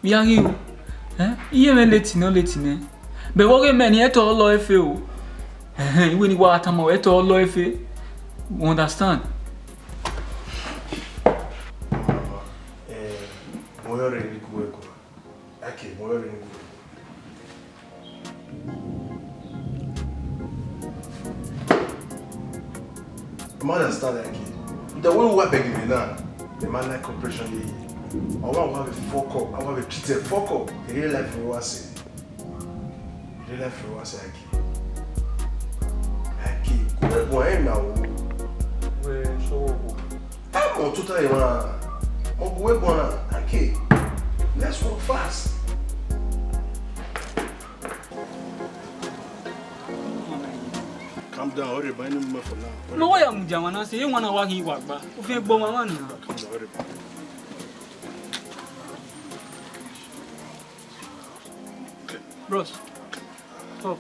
Vbe a ghi ru? Eh? Iye mwẹ leti nọ, leti nẹ. Bẹ vbe ọghe mẹ ni, ẹtọ ọ lọ efe o. Ẹhẹn, iwe ni wa tama, ẹtọ ọ lọ efe. You understand? Eh, mo yọ rẹ ni ku ẹkọ. Aki, mo yọ rẹ ni ku ẹkọ. You ma understand, like, the way we work again now, the man like cooperation, yeah. I want to have a fuck up, I want to treat a fuck up. The real life we want to see. The real life we want to see, like. Like, go ahead now. Wẹ sọ wọ. Ẹ mọ tuta yẹn wa. Mo gu we gbọn na, like. Let's work fast. Calm down, ọrẹ ban, any moment for now. Ma wa ya mudia mwa na sẹ, ewanna wa ghi wa gba. U fian gbe ọmwa mwa nian. Calm down, ọrẹ ban. Bros, talk.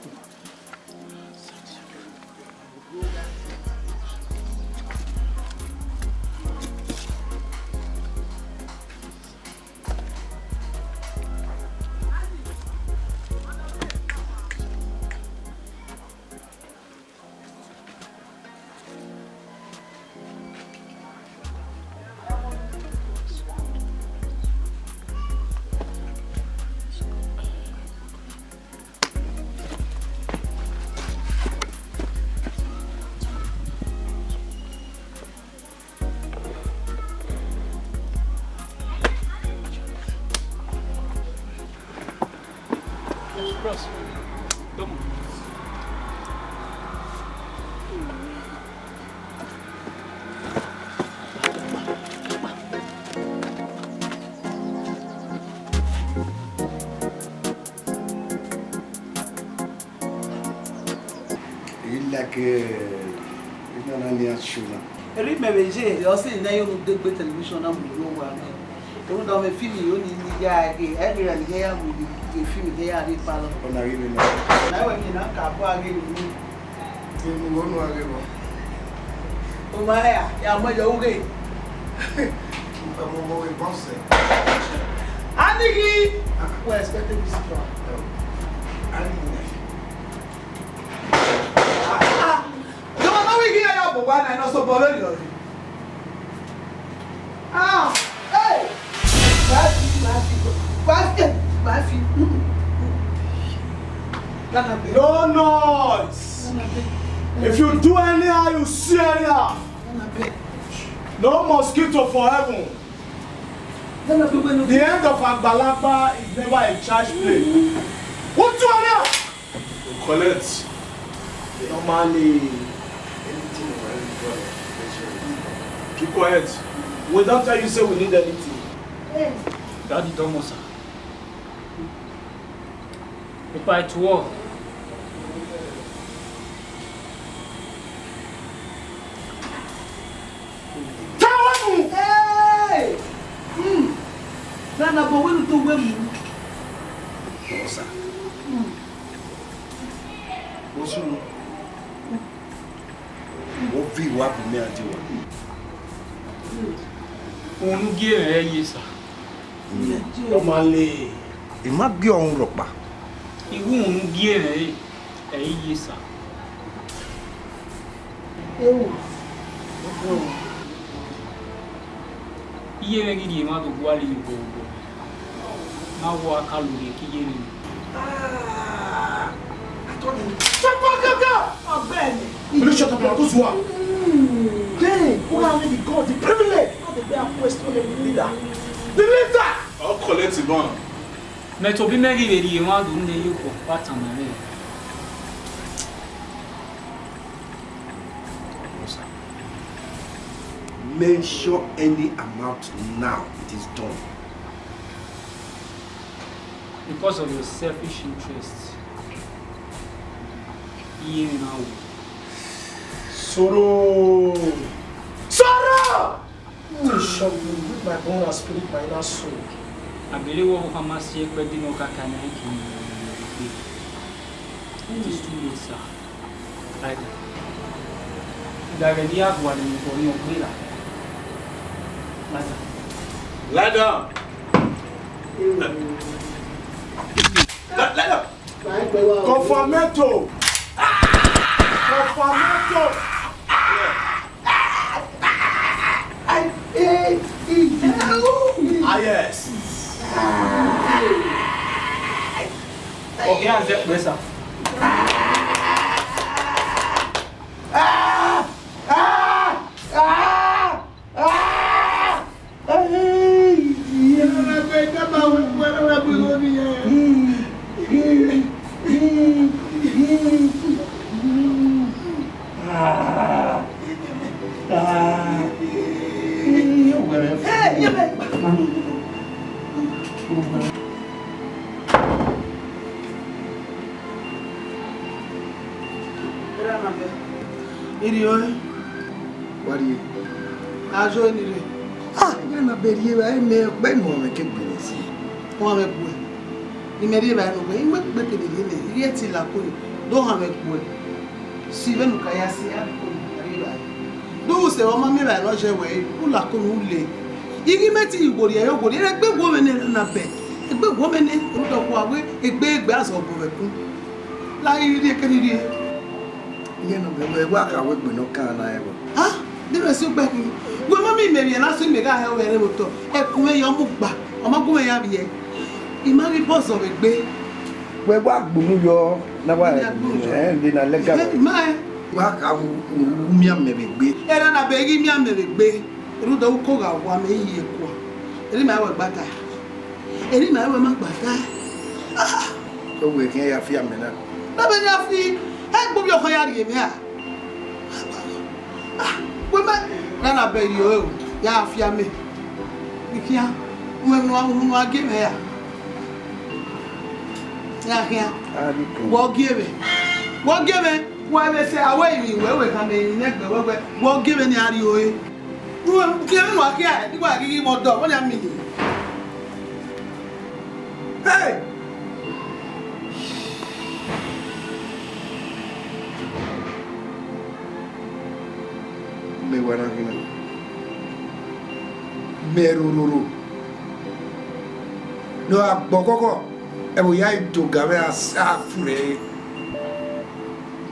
I like, eh, ena na ni a show na. Erha mẹ vbe ye, ọ sẹ ne I ya unu degbe television na mu ye owa mẹ. Rhunmwuda ọmwa film yo ni, ni ya ghe, ẹ ghi ra ni ya mu ye film ne ya rre palọ. Ọna ghi vbe nọ. Na wẹ ni na ka bu a ghe ni. Unu wo nu a ghe vbọ? Oma ya, ya mu ẹyọ ughe. Mo ghe bọsẹ. Anighi! We expect this one. Anighi. Ah, ah. Jọba na wẹ ghi ya ya bu wa na, no so bọ vberriọ. Ah, hey! Mafi, mafi, mafi, mafi. No noise! If you do anyhow, you see anyhow. No mosquito for heaven. The end of agbalagba is never a child's play. Who do anyhow? To collect. Normally, anything you want to do, keep quiet. We don't tell you say we need anything. Daddy Thomas, sir. Ipa ituọ. Tawa mu! Hey! Hmm. Na na bo wenu to we mu. Osa. Hmm. Osu. Wo vi wa bu mi adi wa. Unu gie mwẹ ye sa. Ọ ma le. I ma gie ọhun rhọkpa. Iwu unu gie mwẹ re. Ẹ i ye sa. Ewu. Iye mwẹ ghi rhie emwa do gualọ iyobọ obọ. Ma wọ aka lorhie ke iye mwẹ. Ah, I told you. Shut up, Gaga! Ọgbẹni. Will you shut up and do sua? Then, who have the God, the privilege? How they be a question of the leader? The leader! I'll collect the bomb. Mẹ tobọ imẹ ghi vbe rhie emwa do ne ye obọ vbe a tama mwẹ. Mention any amount now, it is done. Because of your selfish interest, iye mwẹ na wu. Sọrọ! Sọrọ! To shock me with my bone and spirit, my inner soul. Abele wọ ọvbokhan ma si ẹkpẹdẹ ne ọ kaka ne a i khin egbe. It is too late, sir. Lie down. Lie down. Lie down. Li-, lie down. Confirmator. Confirmator. Ah, yes. Okay, and that better. Irriọ ẹn. Wa rrie. A zọ ni rre. Ah, iran na bẹghe rrie evbare, mẹ ọkpa enu ọmwẹ ke gbe mwẹ si. Ọmwẹ gbe. Ne imẹ rrie evbare ne uwẹ, I mu egbe kevbe rhie nẹ, I ghi ẹtin la kone, do họn mwẹ gbe. Si vbene u ka ya si, a kone, a rrie evbare. Do ru sẹ, ọ ma miẹn evbare ne ọ zẹ wẹ, u la kone u le. I ghi mẹ te I ghi worriẹ, I ghi worriẹ, egbe wo mwẹ nẹ na bẹ. Egbe wo mwẹ nẹ, rhunmwuda ọkhuẹ wẹ, egbe egbe a zọ obọ vbe ẹkun. La I rrie kene I rrie. Iran na bẹghe wẹ, wa kha wẹ egbe ne ọ kan na ẹvbo. Ah, deghẹ si ugbẹn khin. Wẹ ma miẹn imẹ vbiẹ na, so imẹ gha hẹ ọvbẹ rre vbe otọ. Ẹkun mwẹ ya ọ mu gba, ọ ma gu mwẹ ya vbiẹ. I ma ghi bọ zọ vbe egbe. Wẹ wa gbunu yọ, na wa, Ẹ ya gbunu yọ. Ẹ, de na lẹga. Ẹ, ma ẹ. Wa kha u, u, u miẹn amẹ vbe egbe. Erha na bẹghe I miẹn amẹ vbe egbe. Rhunmwuda uko gha wa mẹ yi ekua. Erha ima wẹ gbata. Erha ima wẹ ma gbata. Ah! Ọ wẹ khian ya fi amẹ na. Na vbe ya fi, egbe ovbi ọkhan ya rhie mwẹ a. Ah, wẹ mẹ, na na bẹghe rrie o, ya fi amẹ. I khian, u mwẹ unu, unu a gie mwẹ ra? Ya khian. A ri ko. Wẹ ọ gie mwẹ. Wẹ ọ gie mwẹ. Wẹ vbe sẹ, a wẹ emwi wẹ wẹ khama emwi nẹgbẹ wẹ wẹ, wẹ ọ gie mwẹ ne a rrie ore. Ru, ru, ru, wa khian, ne wa ghi ghi mwẹ ọdọ, wẹ ya mini. Hey! Mẹ wa na ghi na. Mẹ rororo. Ne ọ gha gbe ọkhọkhọ, ẹvbo ya i do ga vbe a sa fure.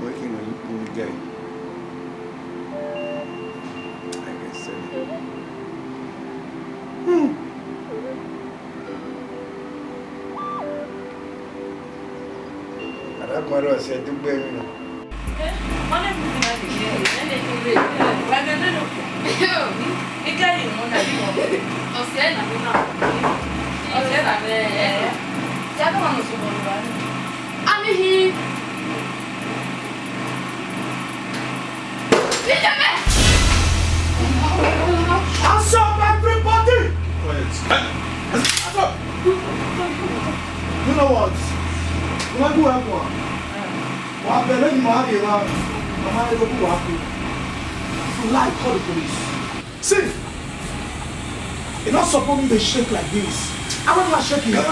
Wẹ khin ne ọ ye ukpọn ni ga ẹre. I can sell it. Hmm. Ada guan rọ sẹ dugbe emwi nọ. Hands up, everybody! Quiet. Hands up! You know what? Una do help one. Wa bẹlẹ ni ma rrie evba, ma ma rre oku wa ku. If you like, call the police. See, e no suppose me dey shake like this. I want to shake you.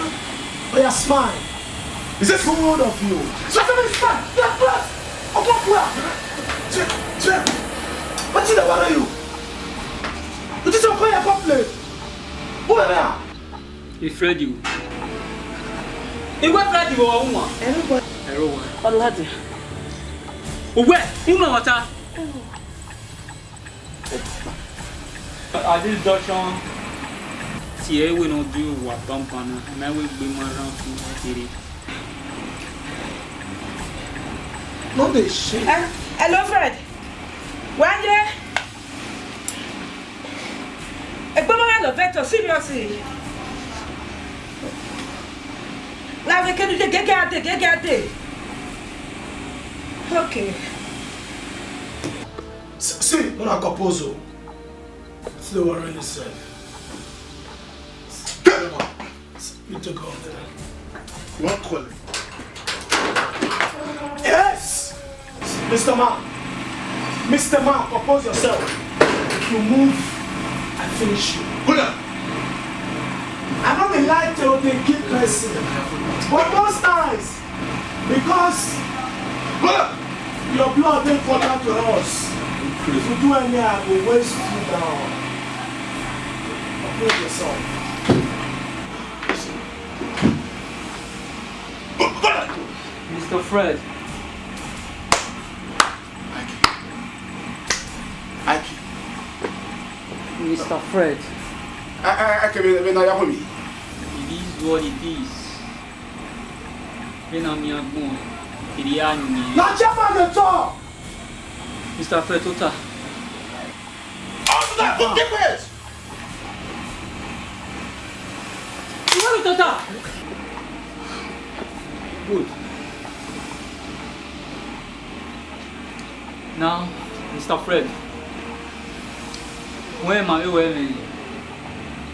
Oya, smile. Is this proud of you? So somebody smile. You're close. Open up well. Check, check. Wetin dey worry you? You think say come here come play? Who be there? I Fred o. Iwẹ Fred o, ọ wan. Ẹrọ wa. Ọlọdi. Uwẹ, unu ọta. Adil dọchọn. Tie ẹre wẹ ne ọ do wa banbanna, ma wẹ egbe ma rhan fun kere. No dey shame. Eh, hello, Fred. Wẹ ye? Egbe ma rhan lọ vẹ tọ, seriously. La vbe kenu ye gege a dee, gege a dee. Okay. S-, see, una compose o. Don't worry yourself. Come on. You take off there. You want call him? Yes! Mister Man. Mister Man, compose yourself. If you move, I finish you. Hold on. I no dey like to dey kill person. But most times, because your blood dey important to us. If you do anyhow, I go waste you down. Compose yourself. Mister Fred. Aki. Aki. Mister Fred. A, a, a, kevbe, vbe na ya home. It is what it is. Vbene a miẹn agbọn, erriọ a yin. Na chairman dey talk. Mister Fred, tota. Officer, keep quiet. You want to tota? Good. Now, Mister Fred, wẹ ma vbe wẹ mwẹ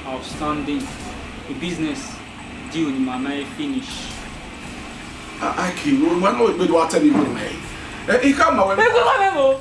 outstanding, a business deal ne ima ma finish. A, Aki, wẹ no egbe do wa tell me money, man. Eh, I can't, my way. Ẹ gbẹn wa vbe vbo?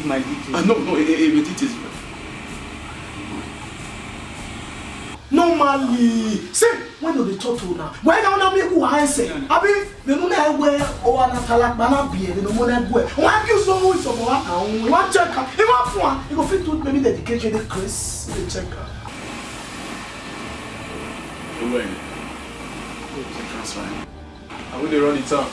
need my details. Ah, no, no, e, e, e, my details. Normally, see, when you dey talk to una, why una make una answer? Abi, vbene una wẹ owa na talakpa na biẹ, vbene ọmọ na gu ẹre. Wa accuse no who is ọmọ wa, ah, wa check am. If I fun, he go fit do maybe dedication, dey craze, dey check am. When? Transfer. I will dey run the town.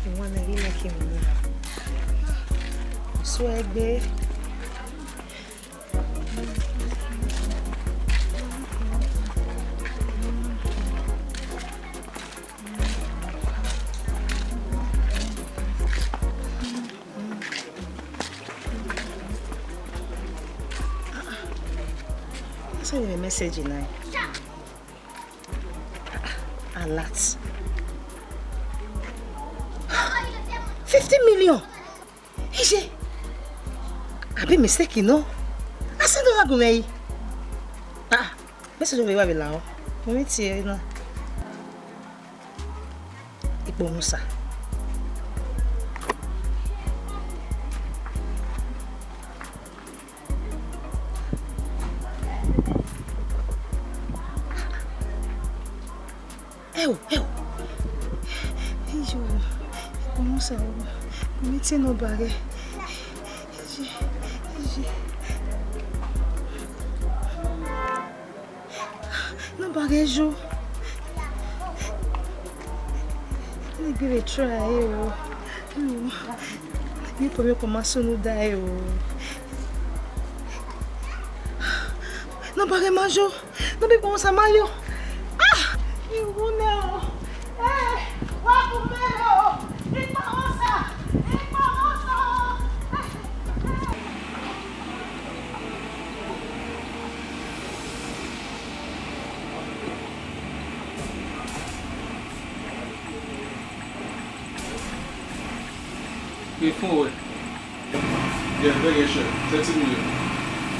Iwan na ghi like him. Swear gbe. Send me a message now. Alert. Fifty million. Iye. Abi mistake no? A send una gu mwẹ yi. Ah, message ọvbehe wa vbe la o. Mo mi tie na. Ikpọnmwẹ Osa. Ẹo, ẹo. Iyo, Ikpọnmwẹ Osa o. Mi tie nọmba ghẹ. Iye, iye. Nọmba ghẹ yo. Maybe they try o. Maybe they ma sunu da o. Nọmba ghẹ ma yo. Nọmba Ikpọnmwẹ Osa ma yo. Ah! Iwu nẹ o. Eh, wa bu mẹ o. Ikpọnmwẹ Osa. Ikpọnmwẹ Osa. Ghe fun ruẹ. Yeah, very sure. Thirty million.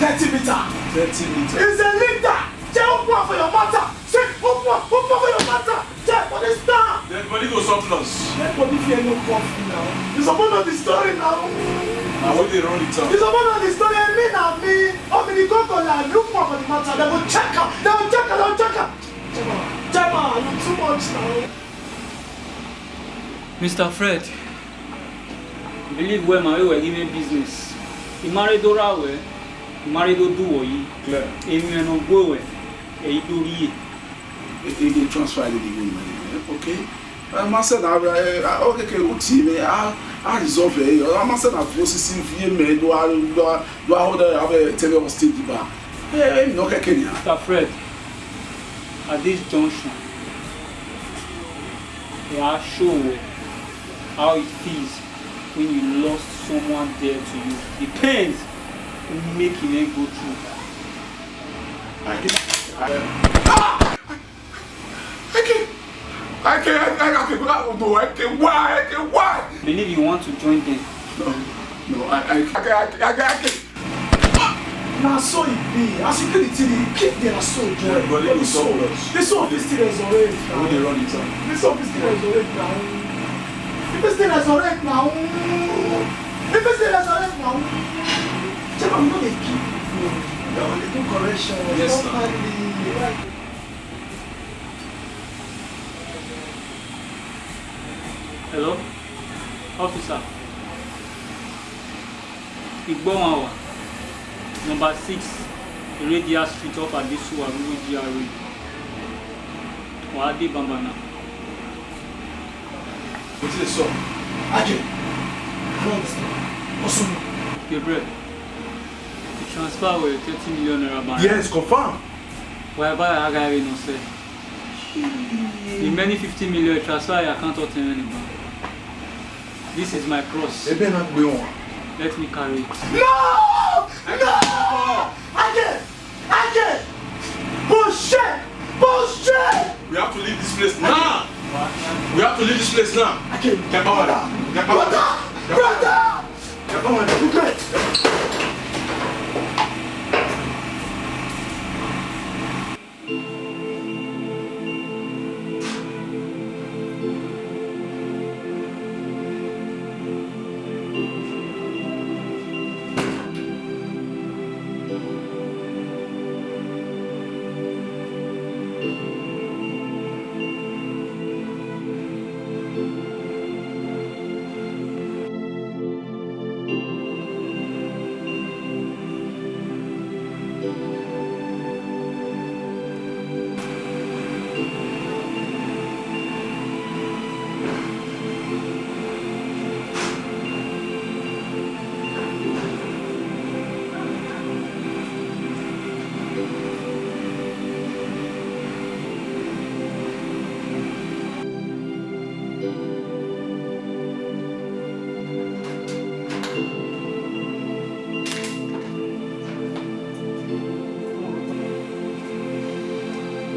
Thirty meter. Thirty meter. It's a liter. Say, open am for your matter. Say, open am, open am for your matter. Check for this town. Dead body go surplus. Dead body fear no coffin now. You suppose know the story now. Na we dey run the town. You suppose know the story. I mean, I mean, how many go go like, look more for the matter. They go check am. They go check am. They go check am. Chairman, Chairman, you too much now. Mister Fred, I believe wẹ ma vbe wẹ ghi mwẹ business. I ma rre do ra wẹ, I ma rre do du wẹ yi. Clear. Emwi ne ọ gue wẹ, ẹ i do rrie. E, e, e transfer lele igho mẹ, eh, okay. Eh, ma sẹ na, eh, ah, okay, okay, uti mẹ, a, a resolve ẹ, eh, ma sẹ na process vie mẹ, do a, do a, do a hold ẹ, avbe tẹvbe hostage ba. Eh, eh, emwi nọ kẹkẹ nia. Mister Fred, at this junction, I a show wẹ how it feels when you lost someone dear to you. The pains will make you go through. I can, I, ah! I can, I can, I can, I can, oh no, I can, why, I can, why? Believe you want to join them. No, no, I, I, I, I, I, I can. Na so e be. As you kill the thing, you keep there, na so e join. Yeah, but the soul, the soul fit still resurrect. We dey run the town. The soul fit still resurrect now. E fit still resurrect now. E fit still resurrect now. Check am, we no dey kill people. We only do correction. Yes, sir. Normally. Hello, officer. Igbọmwawa, number six, Iradia Street, off Adesuwa, Aruwo G R A. Wa dee banbanna. Wetin dey sup? Aje, I don't understand. What's up? Gabriel, the transfer were thirty million naira ban. Yes, confirm. Whatever I got in sir. The many fifty million transfer I can't talk to anyone. This is my cross. Ebe na gbe wọn. Let me carry it. No! No! Aje! Aje! Bullshit! Bullshit! We have to leave this place now! We have to leave this place now! Aje! Get power! Get power! Brother! Brother! Get power! Get power!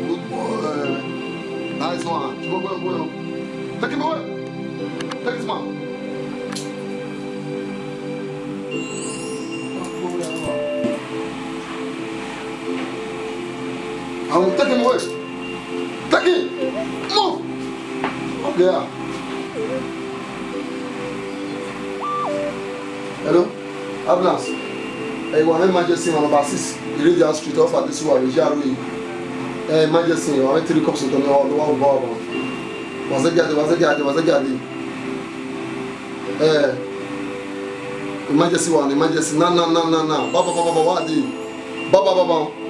Good boy. Nice one. Take him away. Take this man. I will take him away. Take him. Move. Okay. Hello? Ambulance. Ẹ wa mwẹ emergency wa number six, Iridia Street, off Adesuwa, vbe Iyaro yi. Eh, emergency, wa mwẹ three cops otọ ne wa, ne wa wu ba wa. Wa zẹ giade, wa zẹ giade, wa zẹ giade. Eh, emergency wa, emergency. Na, na, na, na, na. Ba, ba, ba, ba, ba, wa dee. Ba, ba, ba, ba.